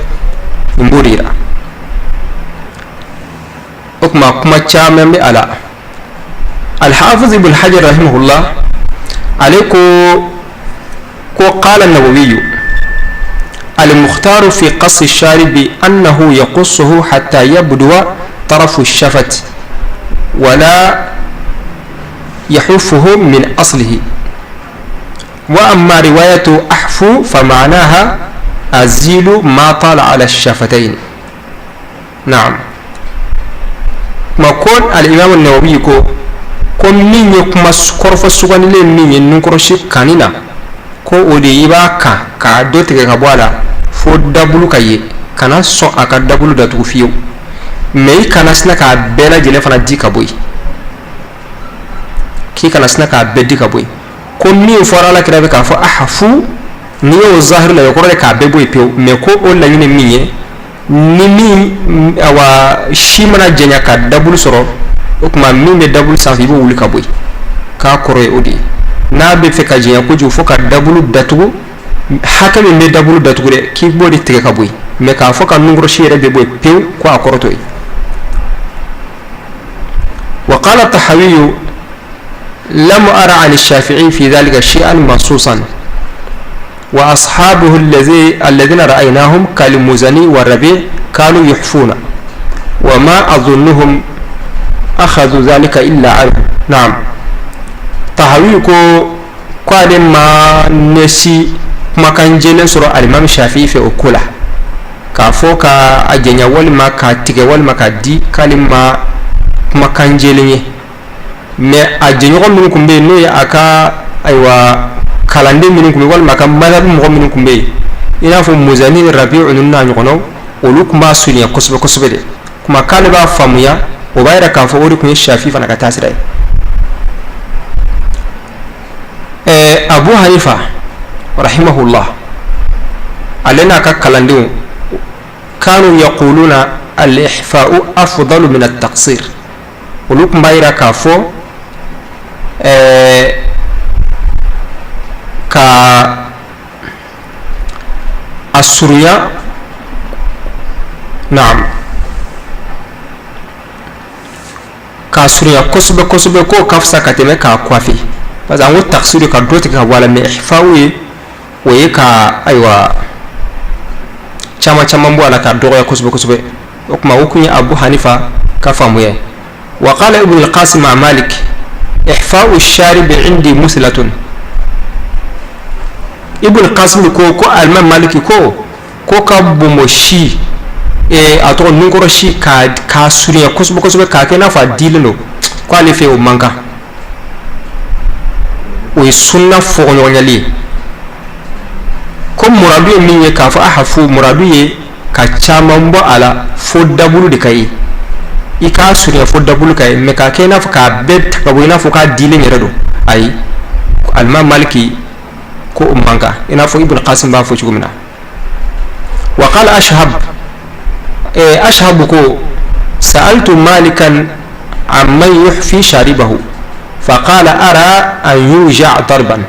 [SPEAKER 3] nin b'o de yira. O tuma kuma caman bɛ a la. Alhafiz Ibn Hajar rahimahullah, ale ko qala an-Nawawi: al-mukhtar fi qas ash-sharib annahu yaqussuhu hatta yabduwa طرف الشفة ولا يحفه من أصله، وأما رواية أحفو فمعناها أزيل ما طال على الشفتين. نعم، ما كون الإمام النووي ko Ko min ye kuma kɔrɔfɔ sugandilen min ye nunkɔrɔsi kanni na, ko o de i b'a kan k'a dɔ tigɛ ka bɔ a la fo dabulu ka ye, kana sɔn a ka dabulu datugu fiyewu, mais i kana sina k'a bɛɛ lajɛlen fana di ka bɔ yen, k'i kana sina k'a bɛɛ di ka bɔ yen. Ko min fɔra ala kira bɛ k'a fɔ ahfu, n'i y'o zahiri la, o kɔrɔ de k'a bɛɛ bɔ yen pewu, mais ko o laɲini min ye ni min awa si mana janya ka dabulu sɔrɔ, o tuma min bɛ dabulu sanfɛ, i b'o wuli ka bɔ yen, k'a kɔrɔ ye o de ye. N'a bɛ fɛ ka janya kojugu fo ka dabulu datugu, hakɛ min bɛ dabulu datugu dɛ, k'i b'o de tigɛ ka bɔ yen, mais k'a fɔ ka nunkɔrɔsi yɛrɛ bɛɛ bɔ yen pewu, ko a kɔrɔ t'o ye. Wa qala tahawiyu lam ara an shafi'i fi dhalika shay'an mansusan wa ashabuhu alladhina ra'aynahum kalmuzani wa rabi' kanu yuhfuna wa ma adhunnuhum akhadhu dhalika illa anhu. Naam, tahawi ko ko ale ma nasi kumakan jɛlen sɔrɔ alimami shafi'i fɛ o ko la, k'a fɔ ka a janya walima k'a tigɛ walima k'a di, k'ale ma kumakan jɛlen ye. Mais a jɛɲɔgɔn minnu tun bɛ yen, n'o ye a ka ayiwa kalanden minnu tun bɛ, walima a ka madhabu mɔgɔ minnu tun bɛ yen, i n'a fɔ muzani ni rabi'u ninnu n'a ɲɔgɔnnaw, olu tun b'a surunya kosɛbɛ kosɛbɛ de. Kuma k'ale b'a faamuya, o b'a yira k'a fɔ o de tun ye shafi fana ka taasira ye. Abu hanifa rahimahullah, ale n'a ka kalandenw, kanu yaquluna al-ihfa'u afdalu min at-taqsir, olu tun b'a yira k'a fɔ ka a surunya, naam, k'a surunya kosɛbɛ kosɛbɛ, k'o ka fisa ka tɛmɛ k'a coiffer, parce que an ko taqsir ka dɔ tigɛ ka bɔ a la, mais ihfa'u ye o ye ka ayiwa caman caman bɔ a la, ka dɔgɔya kosɛbɛ kosɛbɛ. O tuma o kun ye abu hanifa ka faamuya. Wa qala ibn al-qasim an malik ihfa'u sharib indi muslatun. Ibn al-qasim ko ko alimami maliki ko ko ka bonbonsi, a tɔgɔ nunkɔrɔsi, k'a surunya kosɛbɛ kosɛbɛ, k'a kɛ i n'a fɔ a dilen don, ko ale fɛ o man kan, o ye sunna fɔkɔɲɔgɔnyali ye. Ko muradu ye min ye, k'a fɔ ahfu, muradu ye ka caman bɔ a la fo dabulu de ka ye, i k'a surunya fo dabulu ka ye, mais k'a kɛ i n'a fɔ k'a bɛɛ ta ka bɔ i n'a fɔ k'a dilen yɛrɛ don, ayi, alimami maliki ko o man kan, i n'a fɔ ibn qasim b'a fɔ cogo min na. Wa qala ashhab, ashhab ko sa'altu malikan amman yuhfi sharibahu faqala ara an yuja darban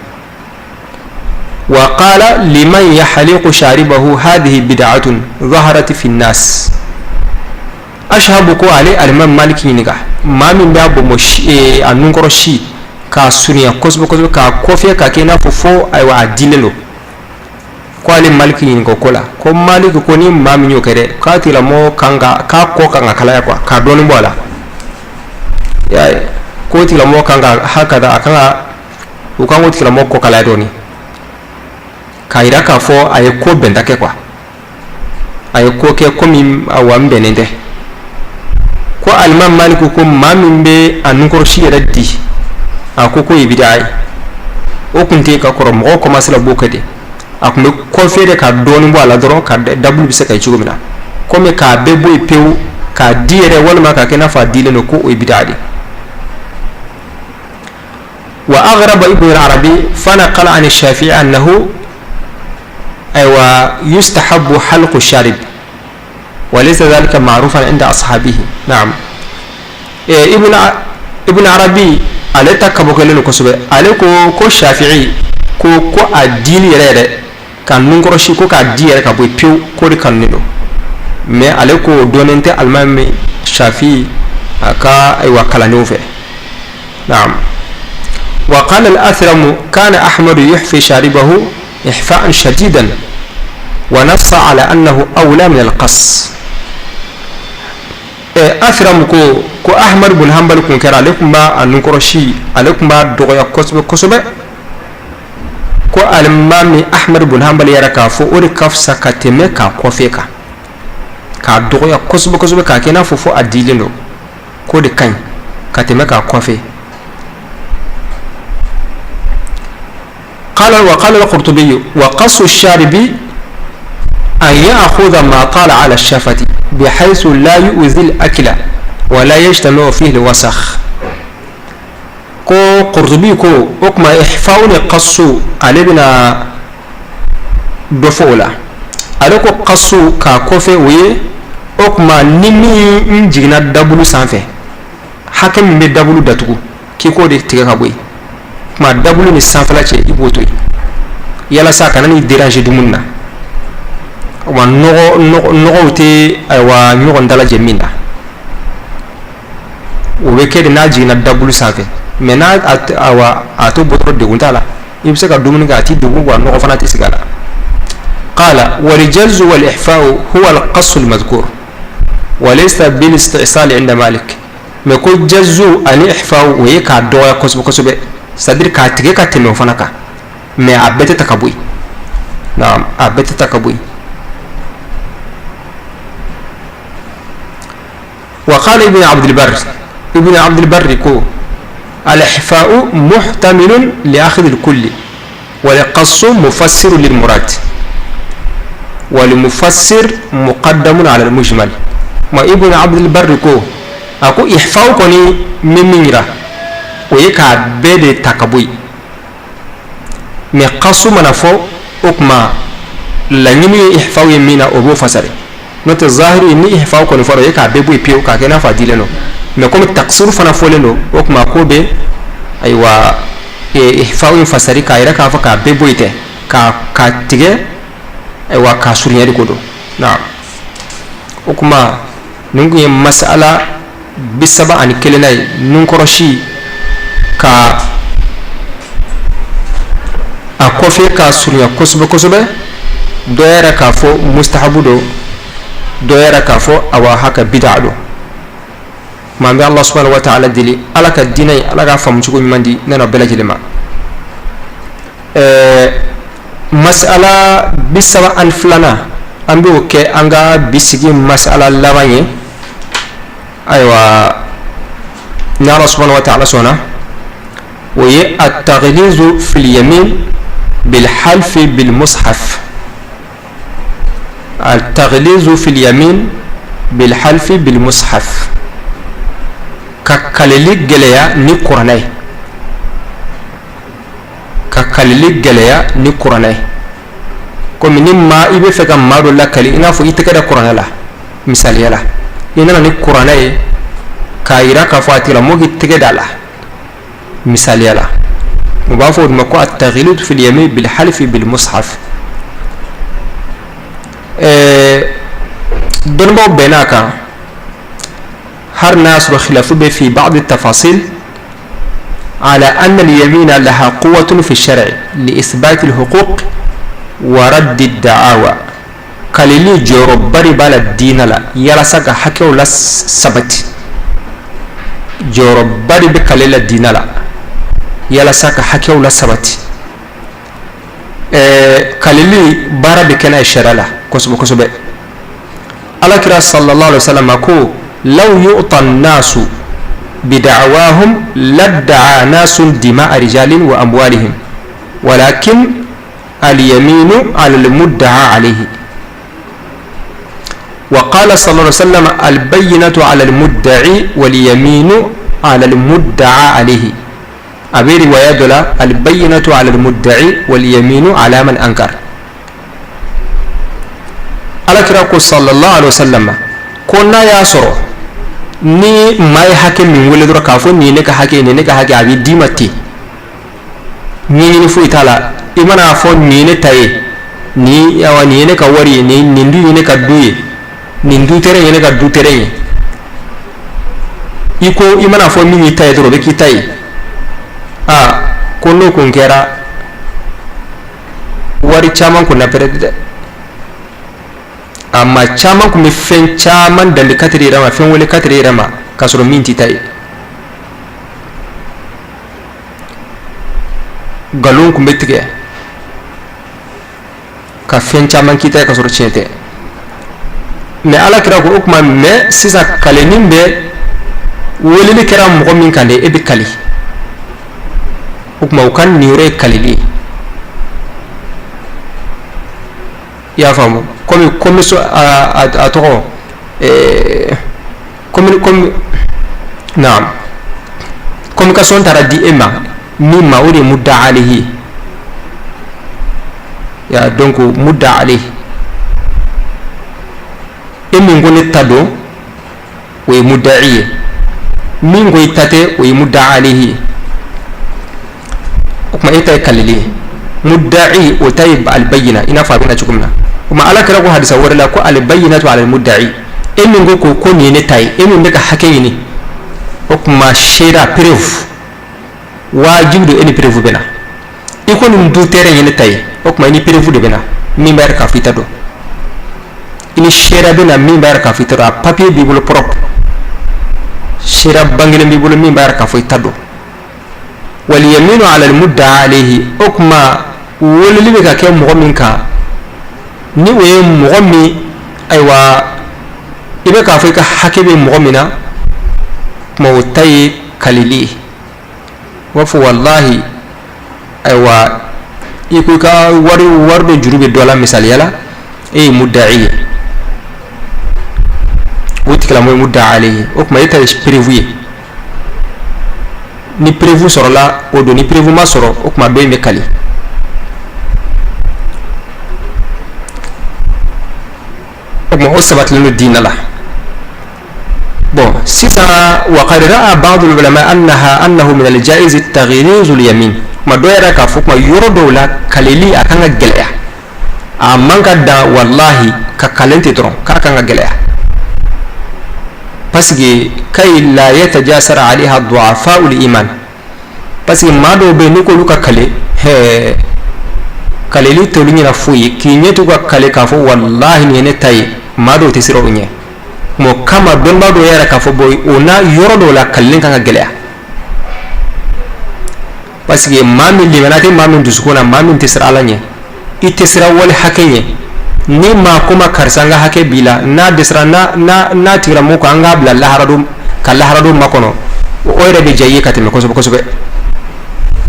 [SPEAKER 3] wa qala liman yahliqu sharibahu hadhihi bid'atun zaharat fi nnas. Ashhabu ko ale alimami maliki ɲininka maa min b'a bonbonsi, a nunkɔrɔsi k'a surunya kosɛbɛ kosɛbɛ, k'a coiffer k'a kɛ i n'a fɔ fo ayiwa a dilen don, ko ale maliki ɲininka o ko la. Ko maliki ko ni maa min y'o kɛ dɛ, k'a tigilamɔgɔ kan ka k'a kɔ kan ka kalaya quoi, k'a dɔɔnin bɔ a la, y'a ye, k'o tigilamɔgɔ kan ka hakada, a kan ka u kan k'o tigilamɔgɔ kɔ kalaya dɔɔnin, k'a yira k'a fɔ a ye ko bɛnta kɛ quoi, a ye ko kɛ komi awa n bɛnnen tɛ. Ko alimami maliki ko maa min bɛ a nunkɔrɔsi yɛrɛ di, a ko k'o ye bidaa ye, o kun tɛ ka kɔrɔ, mɔgɔw commencé la b'o kɛ de, a tun bɛ coiffer de ka dɔɔnin bɔ a la dɔrɔn, ka dabulu bɛ se ka ye cogo min na, komi k'a bɛɛ bɔ yen pewu k'a di yɛrɛ walima k'a kɛ i n'a fɔ a dilen don, ko o ye bidaa de. Wa aghraba ibn al-arabi fa naqala an shafi'i annahu aywa yustahabbu halqu sharib wa laysa dhalika ma'rufan inda ashabihi. Na'am, ibn arabi ale ta kabakelen don kosɛbɛ. Ale ko ko shafi'i ko ko a dili yɛrɛ yɛrɛ ka nunkɔrɔsi ko k'a di yɛrɛ ka bɔ yen pewu, k'o de kanunen don, mais ale ko dɔnnen tɛ alimami shafi'i a ka ayiwa kalandenw fɛ. Naam. Wa qala al-athram kana ahmad yuhfi sharibahu ihfa'an shadidan wa nassa ala annahu awla min al-qas. Athram ko ko ahmad bin hanbal kun kɛra, ale tun b'a nunkɔrɔsi, ale tun b'a dɔgɔya kosɛbɛ kosɛbɛ. Ko alimami ahmad bin hanbal yɛrɛ k'a fɔ o de ka fisa ka tɛmɛ k'a coiffer kan, k'a dɔgɔya kosɛbɛ kosɛbɛ, k'a kɛ i n'a fɔ fo a dilen don, k'o de ka ɲi ka tɛmɛ k'a coiffer. قال وقال القرطبي وقص الشارب أن يأخذ ما طال على الشفة بحيث لا يؤذي الأكل ولا يجتمع فيه الوسخ. Ko Qurtubi ko o tuma ihfa'u ni qasu, ale bɛna dɔ fɔ o la. Ale ko qasu k'a kɔfɛ, o ye o tuma ni min jiginna dabulu sanfɛ, hakɛ min bɛ dabulu datugu, k'i k'o de tigɛ ka bɔ yen. Tuma dabulu ni sanfɛla cɛ, i b'o to yen yalasa a kana n'i déranger dumuni na. Wa nɔgɔw tɛ, ayiwa, ɲɔgɔn dalajɛ min na, o bɛ kɛ de n'a jiginna dabulu sanfɛ. Mais n'a, awa, a to bɔtɔrɔ, degun t'a la, i bɛ se ka dumuni kɛ, a t'i degun wa nɔgɔ fana tɛ sigi a la. قال والجز والإحفاء هو القص المذكور وليس بالاستئصال عند مالك. Mais ko jazu ani ihfa'u, o ye k'a dɔgɔya kosɛbɛ kosɛbɛ, c'est à dire k'a tigɛ ka tɛmɛ o fana kan, mais a bɛɛ tɛ ta ka bɔ yen. Naam, a bɛɛ tɛ ta ka bɔ yen. وقال ابن عبد البر، ابن عبد البر ko الإحفاء محتمل لأخذ الكل والقص مفسر للمراد والمفسر مقدم على المجمل. Ma Ibn عبد البر ko a ko ihfa'u kɔni min yira, o ye k'a bɛɛ de ta ka bɔ yen. Mais qasu mana fɔ, o tuma laɲini ye ihfa'u ye min na, o b'o fasari. N'o tɛ, zahiri ni ihfa'u kɔni fɔra, o ye k'a bɛɛ bɔ yen pewu, k'a kɛ i n'a fɔ a dilen don. Mais komi taqsir fana fɔlen don, o tuma ko bɛ, ayiwa, ihfa'u in fasari k'a yɛrɛ k'a fɔ k'a bɛɛ bɔ yen tɛ, k'a tigɛ, ayiwa, k'a surunya de ko don. Naam, o tuma nin kun ye masala 31nan ye. Nunkɔrɔsi ka a kɔfɛ k'a surunya kosɛbɛ kosɛbɛ, dɔ yɛrɛ k'a fɔ mustahabu don, dɔ yɛrɛ k'a fɔ, awa, haka bid'a don. Ma an bɛ Allah subhanahu wa ta'ala deli, Ala ka diinɛ ye, Ala k'a faamu cogo ɲuman di ne n'aw bɛɛ lajɛlen ma. Masala 32nan, an b'o kɛ an ka bi sigi masala laban ye. Ayiwa, ni Allah subhanahu wa ta'ala sɔnna, o ye at-taghlizu fil yamin bil halfi bil mushaf. At-taghlizu fil yamin bil halfi bil mushaf, ka kalili gɛlɛya ni kuranɛ ye, ka kalili gɛlɛya ni kuranɛ ye. Komi ni maa i bɛ fɛ ka maa dɔ lakali, i n'a fɔ i tɛgɛ da kuranɛ la, misaliya la, i nana ni kuranɛ ye k'a yira k'a fɔ a tigilamɔgɔ k'i tɛgɛ da la, misaliya la, u b'a fɔ o de ma ko at-taghliz fil yamin bil halfi bil mushaf. Dɔnnibaaw bɛnna a kan, hali n'a y'a sɔrɔ khilafu bɛ fi ba'd tafasil, على أن اليمين لها قوة في الشرع لإثبات الحقوق ورد الدعاوى. Kalili jɔyɔrɔba de b'a la diinɛ la yalasa ka hakɛw la sabati. Jɔyɔrɔba de bɛ kale la diinɛ la yalasa ka hakɛw la sabati. Kalili baara bɛ kɛ n'a ye sariya la kosɛbɛ kosɛbɛ. Alakira sallallahu alaihi wasallam ko law yu'ta an-nasu bida'awahum ladda'a nasun dima'a rijalin wa amwalihim walakin al-yaminu 'ala al-mudda'a alayhi. وقال صلى الله عليه وسلم البينة على المدعي واليمين على المدعى عليه. A bɛ riwaya dɔ la البينة على المدعي واليمين على من أنكر. Alakira ko sallallahu alaihi wasallam ko n'a y'a sɔrɔ ni maa ye hakɛ min wele dɔrɔn k'a fɔ nin ye ne ka hakɛ, nin ye ne ka hakɛ, a bɛ d'i ma ten, ɲɛɲini foyi t'a la. I mana fɔ nin ye ne ta ye, nin, awa, nin ye ne ka wari ye, nin du ye ne ka du ye, nin du terrain ye ne ka du terrain ye, i ko i mana fɔ min y'i ta ye dɔrɔn, o bɛ k'i ta ye. Aa, ko n'o kun kɛra, wari caman kun na pɛrɛdi dɛ. A maa caman kun bɛ fɛn caman danbe katiri yɛrɛ ma, fɛn wele katiri yɛrɛ ma, k'a sɔrɔ min t'i ta ye. Nkalon kun bɛ tigɛ ka fɛn caman k'i ta ye k'a sɔrɔ tiɲɛ tɛ. Mais Ala kira ko o tuma, mais sisan kaleni bɛ weleli kɛra mɔgɔ min kan de, e bɛ kali. O tuma u ka niyɔrɔ ye kalili ye. I y'a faamu, komi commission a tɔgɔ komi naam, communication taara di e ma min ma, o de ye mudda alayhi ya. Donc mudda alayhi, e min ko ne ta don, o ye mudda'i ye. Min ko i ta tɛ, o ye mudda alayhi ye. O tuma e ta ye kalili ye, mudda'i o ta ye albayina, i n'a fɔ a bɛna cogo min na. O tuma Ala kira ko hadisa wɛrɛ la ko albayinatu ala almudda'i, e min ko nin ye ne ta ye, e min bɛ ka hakɛ ɲini, o tuma seera preuve wajibi don, e ni preuve bɛ na. I ko nin du terrain ye ne ta ye, o tuma i ni preuve de bɛ na min b'a yira k'a fɔ i ta don. I ni seera bɛ na min b'a yira k'a fɔ i ta don. A papier b'i bolo propre, seera bangelen b'i bolo min b'a yira k'a fɔ i ta don. Wal yaminu ala al mudda alayhi, o tuma weleli bɛ ka kɛ mɔgɔ min kan, ni o ye mɔgɔ min, ayiwa, i bɛ k'a fɔ i ka hakɛ bɛ mɔgɔ min na, tuma o ta ye kalili ye. U b'a fɔ walahi, ayiwa, i ko i ka wari dɔ juru bɛ dɔ la, misaliya la, e ye mudda'i ye, o tigilamɔgɔ ye mudda alayhi, o tuma e ta ye preuve ye. Ni preuve sɔrɔla o don, ni preuve ma sɔrɔ, o tuma dɔ in bɛ kali. O tuma o sabatilen don diinɛ la. Bon, sisan wa qad ra'a ba'd al-ulama annahu min al-jaiz taghliz al-yamin, kuma dɔ yɛrɛ k'a fɔ kuma yɔrɔ dɔw la kalili a kan ka gɛlɛya, a man ka dan wallahi ka kalen ten dɔrɔn, k'a kan ka gɛlɛya, parce que kay la yatajasara alayha du'afa al-iman, parce que maa dɔw bɛ yen, n'i k'olu ka kale, hɛɛ, kaleli t'olu ɲɛna foyi ye, k'i ɲɛ to ka kale k'a fɔ walahi nin ye ne ta ye, maa dɔw tɛ siran o ɲɛ. O kama dɔnnibaa dɔw yɛrɛ k'a fɔ bon, o na yɔrɔ dɔw la kalili kan ka gɛlɛya, parce que maa min limaniya tɛ maa min dusukun na, maa min tɛ siran Ala ɲɛ, i tɛ siran wali hakɛ ɲɛ, ni maa ko ma karisa n ka hakɛ b'i la, n'a dɛsɛra, n'a tigilamɔgɔ ko an k'a bila laharadon ka laharadon makɔnɔ, o yɛrɛ bɛ diya i ye ka tɛmɛ kosɛbɛ kosɛbɛ.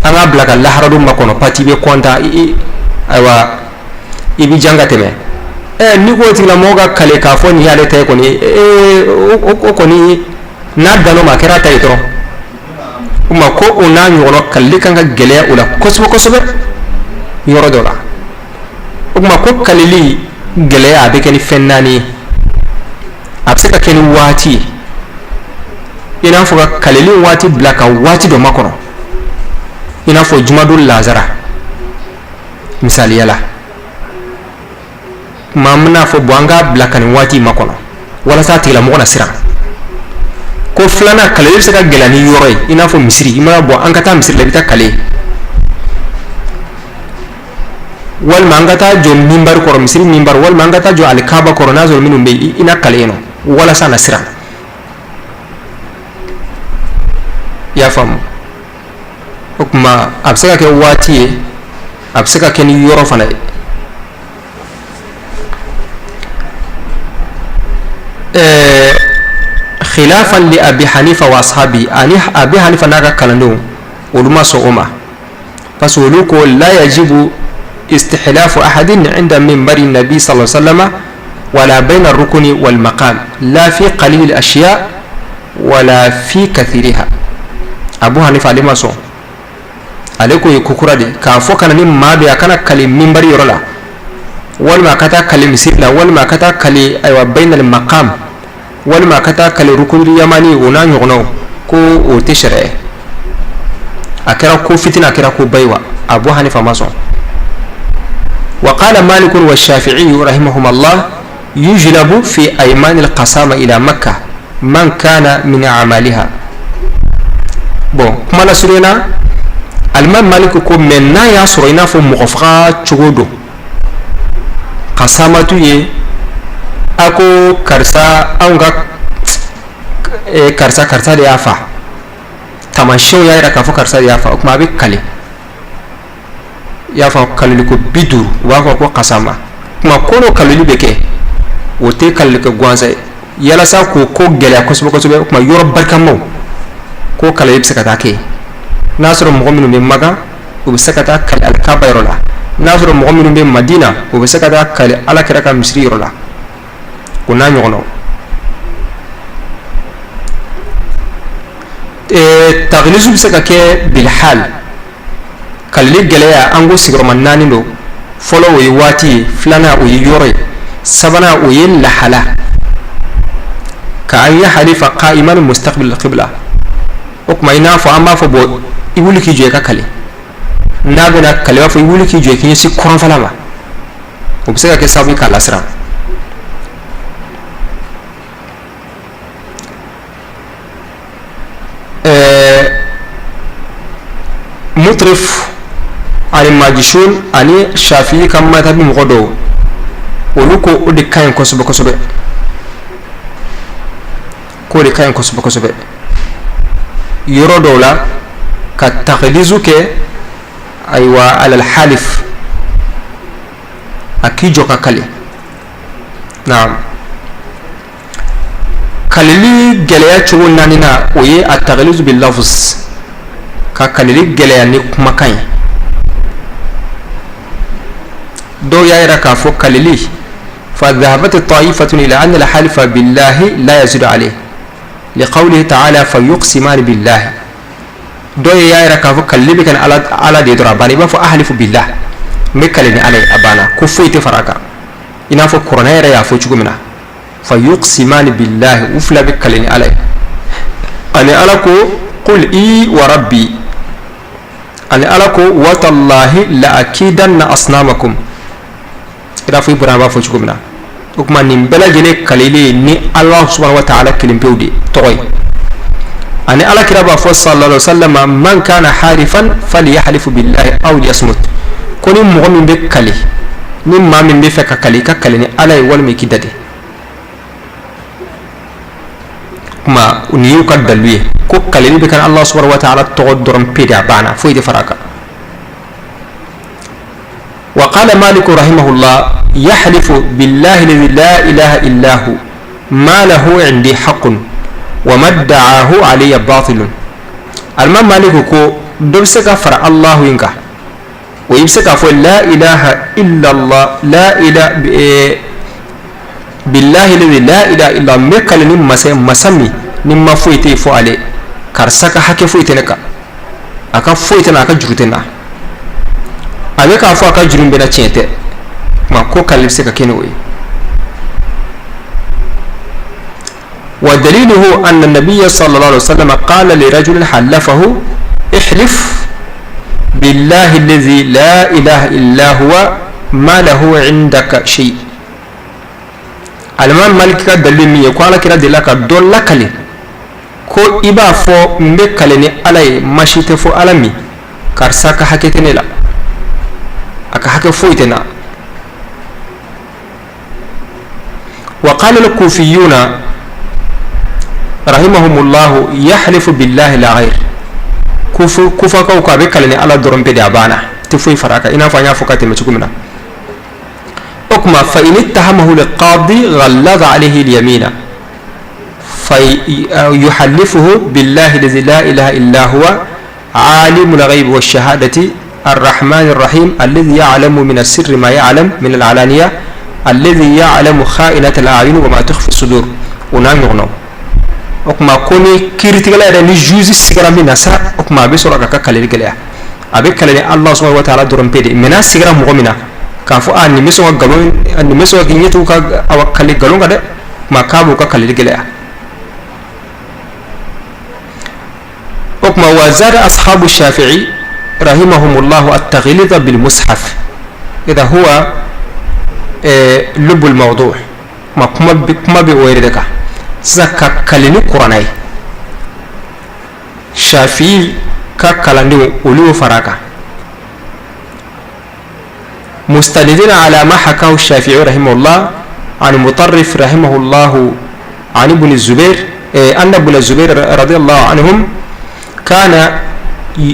[SPEAKER 3] An k'a bila ka laharadon makɔnɔ, pati bɛ kɔntan, ayiwa, i bɛ jan ka tɛmɛ. N'i ko tigilamɔgɔ ka kale k'a fɔ nin y'ale ta ye kɔni, o kɔni n'a dan'o ma, a kɛra a ta ye dɔrɔn. O ma ko o n'a ɲɔgɔnna kalili kan ka gɛlɛya o la kosɛbɛ kosɛbɛ yɔrɔ dɔ la. O tuma ko kalili gɛlɛya a bɛ kɛ ni fɛn naani ye. A bɛ se ka kɛ ni waati ye, i n'a fɔ ka kalili waati bila ka waati dɔ makɔnɔ, i n'a fɔ jumadon lazara misaliya la. Tuma an bɛna fɔ bon, an k'a bila ka nin waati makɔnɔ walasa a tigilamɔgɔ na siran. Ko filanan, kalili bɛ se ka gɛlɛya ni yɔrɔ ye, i n'a fɔ misiri. I mana bɔ an ka taa misiri la, i bɛ taa kale, walima an ka taa jɔ minbari kɔrɔ, misiri minbari, walima an ka taa jɔ alikaba kɔrɔ, n'a sɔrɔ minnu bɛ yen, i na kale yen nɔ walasa a na siran. I y'a faamu? O tuma a bɛ se ka kɛ waati ye, a bɛ se ka kɛ ni yɔrɔ fana ye. Khilafan li Abi Hanifa wa ashabi, ani Abi Hanifa n'a ka kalandenw, olu ma sɔn o ma, parce que olu ko la yajibu istihlafu ahadin inda minbari nabi sallallahu alaihi wasallam wala bayna rukuni wal maqam la fi qalil al ashiya wala fi kathiriha. Abu Hanifa ale ma sɔn, ale ko ye ko kura de k'a fɔ kana ni maa bɛ a kana kali minbari yɔrɔ la, walima a ka taa kali misiri la, walima a ka taa kali, ayiwa, bainal maqam, walima a ka taa kali rukunul yamani, o n'a ɲɔgɔnnaw, ko o tɛ sariya ye. A kɛra ko fitinin, a kɛra ko ba ye wa, Abu Hanifa ma sɔn. Wa qala Malik wa Shafi'i rahimahumullah yujlabu fi ayman al-qasama ila Makkah man kana min a'maliha. Bon, kuma la surunya na, alimami Malik ko mais n'a y'a sɔrɔ i n'a fɔ mɔgɔ faga cogo don, kasamatu ye, a ko karisa, anw ka karisa, karisa de y'a fa, taamasiyɛnw y'a jira k'a fɔ karisa de y'a fa, o tuma a bɛ kale, i y'a fɔ kalili ko 50, u b'a fɔ ko kasama. Tuma ko n'o kalili bɛ kɛ, o tɛ kalili kɛ gansan ye, yalasa k'o ko gɛlɛya kosɛbɛ kosɛbɛ. O tuma yɔrɔ barikamaw ko kalili bɛ se ka taa kɛ, n'a sɔrɔ mɔgɔ minnu bɛ Makan, u bɛ se ka taa kali alikaba yɔrɔ la. N'a sɔrɔ mɔgɔ minnu bɛ Madina, o bɛ se ka taa kali Ala kira ka misiri yɔrɔ la, o n'a ɲɔgɔnnaw. Taglizu bɛ se ka kɛ bilhal. Kalili gɛlɛya, an ko sigiyɔrɔma naani don. Fɔlɔ, o ye waati ye. Filanan, o ye yɔrɔ ye. Sabanan, o ye lahala, ka an yahlifa qa'iman mustaqbil qibla. O tuma, i n'a fɔ an b'a fɔ, bɔn, i wuli k'i jɔ i ka kali. N'a bɛna kali, b'a fɔ i wuli k'i jɔ i k'i ɲɛsin kɔrɔnfɛla ma. O bɛ se ka kɛ sababu ye k'a lasiran. Mutrif ani Majishun ani Shafi'i ka madhabi mɔgɔ dɔw, olu ko o de ka ɲi kosɛbɛ kosɛbɛ, k'o de ka ɲi kosɛbɛ kosɛbɛ yɔrɔ dɔw la, ka taglizu kɛ, ayiwa, alal halif, a k'i jɔ ka kali. Naam, kalili gɛlɛya cogo naaninan, o ye a taglizu bil lafz, ka kalili gɛlɛya ni kumakan ye. Dɔw y'a yira k'a fɔ kalili fa dhahabat ta'ifatun ila anna al-halifa billahi la yazidu alayhi liqawlihi ta'ala fa yuqsimani billahi. Dɔw y'a yira k'a fɔ kalili bɛ kɛ ni Ala de ye dɔrɔn, a banna. I b'a fɔ ahlifu billah, n bɛ kali ni Ala ye, a banna, ko foyi tɛ fara a kan, i n'a fɔ kuranɛ yɛrɛ y'a fɔ cogo min na, fa yuqsimani billahi, u fila bɛ kali ni Ala ye. Ani Ala ko qul i wa rabbi, ani Ala ko watallahi la akidanna asnamakum, i n'a fɔ Ibrahima b'a fɔ cogo min na. O tuma, nin bɛɛ lajɛlen kalili ni Ala subhanahu wa ta'ala kelen pewu de tɔgɔ ye. Ani Ala kira b'a fɔ sallallahu alaihi wasallam, man kana halifan falyahlifu billahi aw liyasmut, ko ni mɔgɔ min bɛ kali, ni maa min bɛ fɛ ka kali, i ka kali ni Ala ye walima i k'i dade. Kuma nin y'u ka dalilu ye ko kalili bɛ kɛ Allah subhanahu wa ta'ala tɔgɔ dɔrɔn pe de, a banna, foyi tɛ fara a kan. وقال مالك رحمه الله يحلف بالله الذي لا إله إلا هو ما له عندي حق وما ادعاه علي باطل. Alimami Malik ko dɔ bɛ se ka fara Allahu in kan, o i bɛ se k'a fɔ la ilaha illallah, la ilaha billahi alladhi la ilaha illa, n bɛ kali ni masa, masa min ni ma foyi tɛ yen fɔ ale, karisa ka hakɛ foyi tɛ ne kan, a ka foyi tɛ na, a ka juru tɛ na. A bɛ k'a fɔ a ka juru bɛna, tiɲɛ tɛ. Kuma ko kali bɛ se ka kɛ ni o ye. ودليله أن النبي صلى الله عليه وسلم قال لرجل حلفه احلف بالله الذي لا إله إلا هو ما له عندك شيء. Alimami Maliki ka dalilu min ye ko Ala kira delila ka dɔ lakale ko i b'a fɔ n bɛ kale ni Ala ye, ma si tɛ fɔ Ala min, karisa ka hakɛ tɛ ne la, a ka hakɛ foyi tɛ n na. وقال الكوفيون رحمهم الله يحلف بالله لا غير. Kufakaw ko a bɛ kale ni Ala dɔrɔn pe de, a banna, tɛ foyi fara a kan, i n'a fɔ an y'a fɔ ka tɛmɛ cogo min na. O tuma, fa in ittahamahu alqadi ghallada alayhi alyamina fa yuhallifuhu billahi alladhi la ilaha illa huwa عالم الغيب والشهادة الرحمن الرحيم الذي يعلم من السر ما يعلم من العلانية الذي يعلم خائنة الأعين وما تخفي الصدور، o n'a ɲɔgɔnnaw. O tuma, ko ni kiiritigɛla yɛrɛ, ni juge sigara min na sa, o tuma a bɛ sɔrɔ k'a ka kalili gɛlɛya, a bɛ kali ni Allah subhanahu wa ta'ala dɔrɔn pe de. Mais n'a sigira mɔgɔ min na k'a fɔ a nin bɛ sɔn ka nkalon, nin bɛ sɔn ka k'i ɲɛtugu ka awa kali nkalon kan dɛ, tuma k'a b'o ka kalili gɛlɛya. O tuma, wa zada ashabu shafi'i rahimahumullahu at-taghlid bil mushaf idha huwa lubbul mawdu'. Kuma kuma bɛ o yɛrɛ de kan sisan, ka kali ni kuranɛ ye. Shafi'i ka kalandenw, olu y'o fara a kan, مستندين على ما حكاه الشافعي رحمه الله عن مطرف رحمه الله عن ابن الزبير أن ابن الزبير رضي الله عنهم كان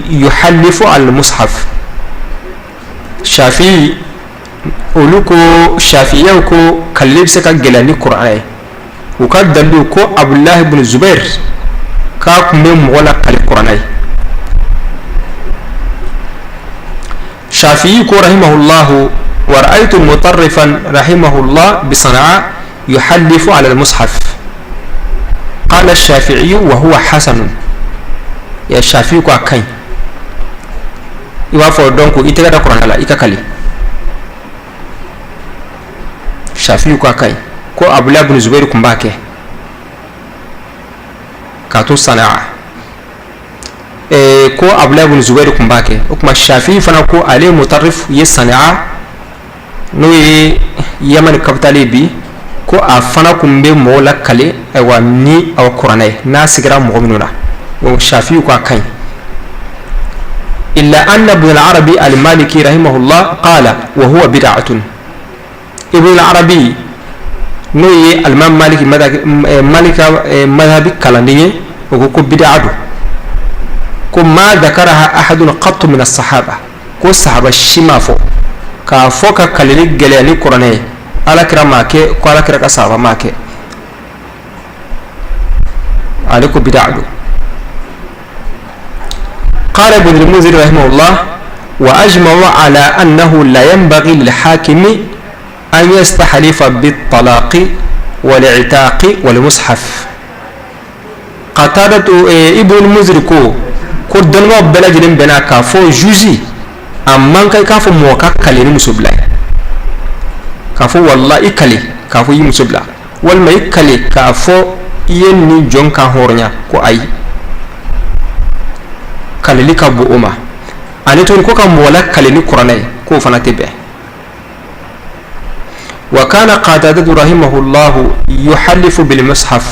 [SPEAKER 3] يحلف على المصحف. Shafi'i olu ko, Shafi'iyaw ko kalili bɛ se ka gɛlɛya ni kuranɛ ye. U ka dalilu ko Abdullahi ibn Zubair k'a tun bɛ mɔgɔ la kali kuranɛ ye. Shafi'i ko rahimahullahu wa ra'aytu mutarrifan rahimahullah bi Sana'a yuhallifu ala al-mushaf. Qala Shafi'i wa huwa hasanun. Ya Shafi'i ko a ka ɲi. I b'a fɔ donc i tɛgɛ da kuranɛ la i ka kali. Shafi'i ko a ka ɲi ko Abdullah ibn Zubair tun b'a kɛ k'a to Sana'a. Ko Abdullah ibn Zubair tun b'a kɛ. O tuma Shafi'i fana ko ale Mutarrif ye Sana'a, n'o ye Yamani capitale ye bi, ko a fana tun bɛ mɔgɔw lakale ayiwa ni aw kuranɛ ye n'a sigira mɔgɔ minnu na. Donc Shafi'i ko a ka ɲi. Illa anna ibn al-Arabi al-Maliki rahimahullah qala wa huwa bid'atun. Ibn al-Arabi, n'o ye alimami Maliki Maliki madhabi kalanden ye, o ko ko bid'a don, ko ma dhakaraha ahadun qattu min as-sahaba, ko sahaba si m'a fɔ k'a fɔ ka kalili gɛlɛya ni kuranɛ ye. Ala kira m'a kɛ, ko ala kira ka sahaba m'a kɛ. Ale ko bid'a don. قال ابن المنذر رحمه الله وأجمعوا على أنه لا ينبغي للحاكم أن يستحلف بالطلاق والعتاق والمصحف. Qatada ibn al-Munzir ko ko dɔnnibaw bɛɛ lajɛlen bɛnna k'a fɔ juge a man kan k'a fɔ mɔgɔ ka kale ni muso bila ye, k'a fɔ wala i kale k'a fɔ i muso bila, walima i kale k'a fɔ i ye nin jɔn kan hɔrɔnya, ko ayi, kaleli ka bon o ma. Ani tuguni ko ka mɔgɔ la kale ni kuranɛ ye, k'o fana tɛ bɛn. وكان قتادة رحمه الله يحلف بالمصحف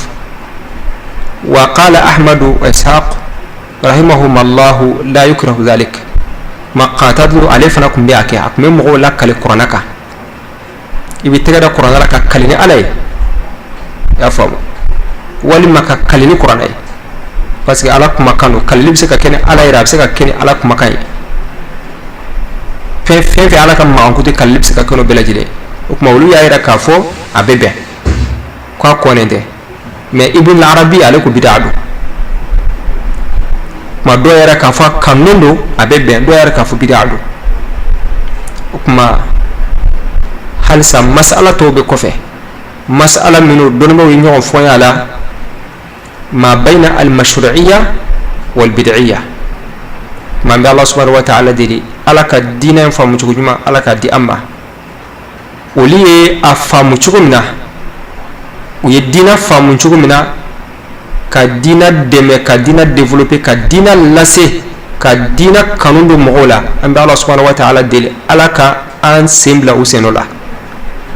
[SPEAKER 3] وقال أحمد وإسحاق رحمهما الله لا يكره ذلك. Ma Qatadatu ale fana tun bɛ a kɛ, a tun bɛ mɔgɔw la kale kuranɛ kan. I bɛ tɛgɛ da kuranɛ la ka kale ni Ala ye, i y'a faamu, walima ka kale ni kuranɛ ye, parce que Ala kumakan don. Kaleli bɛ se ka kɛ ni Ala yɛrɛ, a bɛ se ka kɛ ni Ala kumakan ye. Fɛn fɛn fɛn Ala ka mankutu, kaleli bɛ se ka kɛ n'o bɛɛ lajɛlen. O tuma olu y'a yira k'a fɔ a bɛ bɛn, k'a kɔnnen tɛ. Mais Ibn Arabi ale ko bid'a don. Tuma dɔw yɛrɛ k'a fɔ a kanunen don, a bɛ bɛn, dɔw yɛrɛ k'a fɔ bid'a don. O tuma halisa masala tɔw bɛ kɔfɛ, masala minnu dɔnnibaaw ye ɲɔgɔn fɔ a la, ma bayna al-mashru'iyya wal bid'iyya. Tuma an bɛ Ala subhanahu wa ta'ala deli, Ala ka diinɛ in faamu cogo ɲuman Ala k'a di an ma. Olu ye a faamu cogo min na, u ye diinɛ faamu cogo min na, ka diinɛ dɛmɛ, ka diinɛ développer, ka diinɛ lase, ka diinɛ kanu don mɔgɔw la, an bɛ Ala subhanahu wa ta'ala deli, Ala ka an sen bila u sen nɔ la.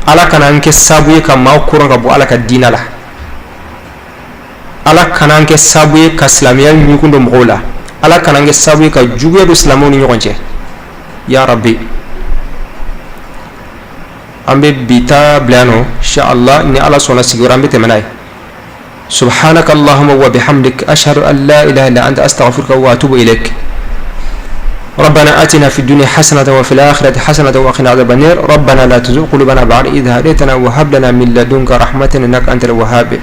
[SPEAKER 3] Ala kana an kɛ sababu ye ka maaw koron ka bɔ Ala ka diinɛ la. Ala kana an kɛ sababu ye ka silamɛya ɲugun don mɔgɔw la. Ala kana an kɛ sababu ye ka juguya don silamɛw ni ɲɔgɔn cɛ, ya Rabbi. An bɛ bi ta bila yan nɔ, inshallah. Ni Ala sɔnna, sigiyɔrɔ an bɛ tɛmɛ n'a ye. سبحانك اللهم وبحمدك أشهد أن لا إله إلا أنت أستغفرك وأتوب إليك. ربنا آتنا في الدنيا حسنة وفي الآخرة حسنة وقنا عذاب النار. ربنا لا تزغ قلوبنا بعد إذ هديتنا وهب لنا من لدنك رحمة إنك أنت الوهاب.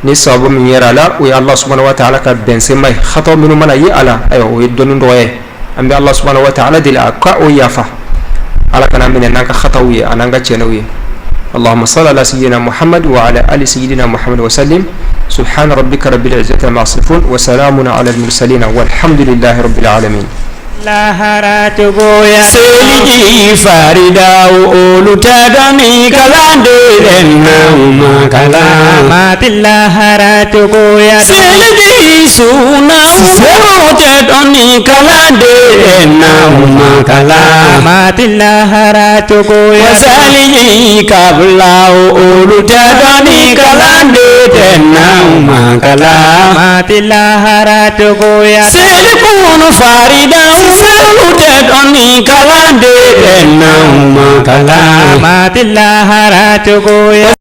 [SPEAKER 3] Ni sababu min yɛrɛ la, o ye Allah subhanahu wa ta'ala ka bɛnsɛma ye. Xataw minnu mana ye a la, ayiwa, o ye dɔnni dɔgɔya ye. An bɛ Allah subhanahu wa ta'ala deli a ka o yafa. Ala kana minɛ n'an ka xataw ye, a n'an ka tiɲɛnɛw ye. اللهم صل على سيدنا محمد وعلى آل سيدنا محمد وسلم. سبحان ربك رب العزة عما يصفون وسلام على المرسلين والحمد لله رب العالمين.
[SPEAKER 1] Lahara cogoya.
[SPEAKER 2] Seliji faridaw olu tɛ dɔnni kalanden na kalan.
[SPEAKER 1] Mati lahara cogoya.
[SPEAKER 2] Seliji sunaw olu tɛ dɔnni kalanden na kalan.
[SPEAKER 1] Mati lahara cogoya.
[SPEAKER 2] Wasaliji kablaw olu tɛ dɔnni kalanden na kalan.
[SPEAKER 1] Mati lahara cogoya.
[SPEAKER 2] Selikunu faridaw olu tɛ dɔnni kalanden na kalan.
[SPEAKER 1] Mati lahara cogoya.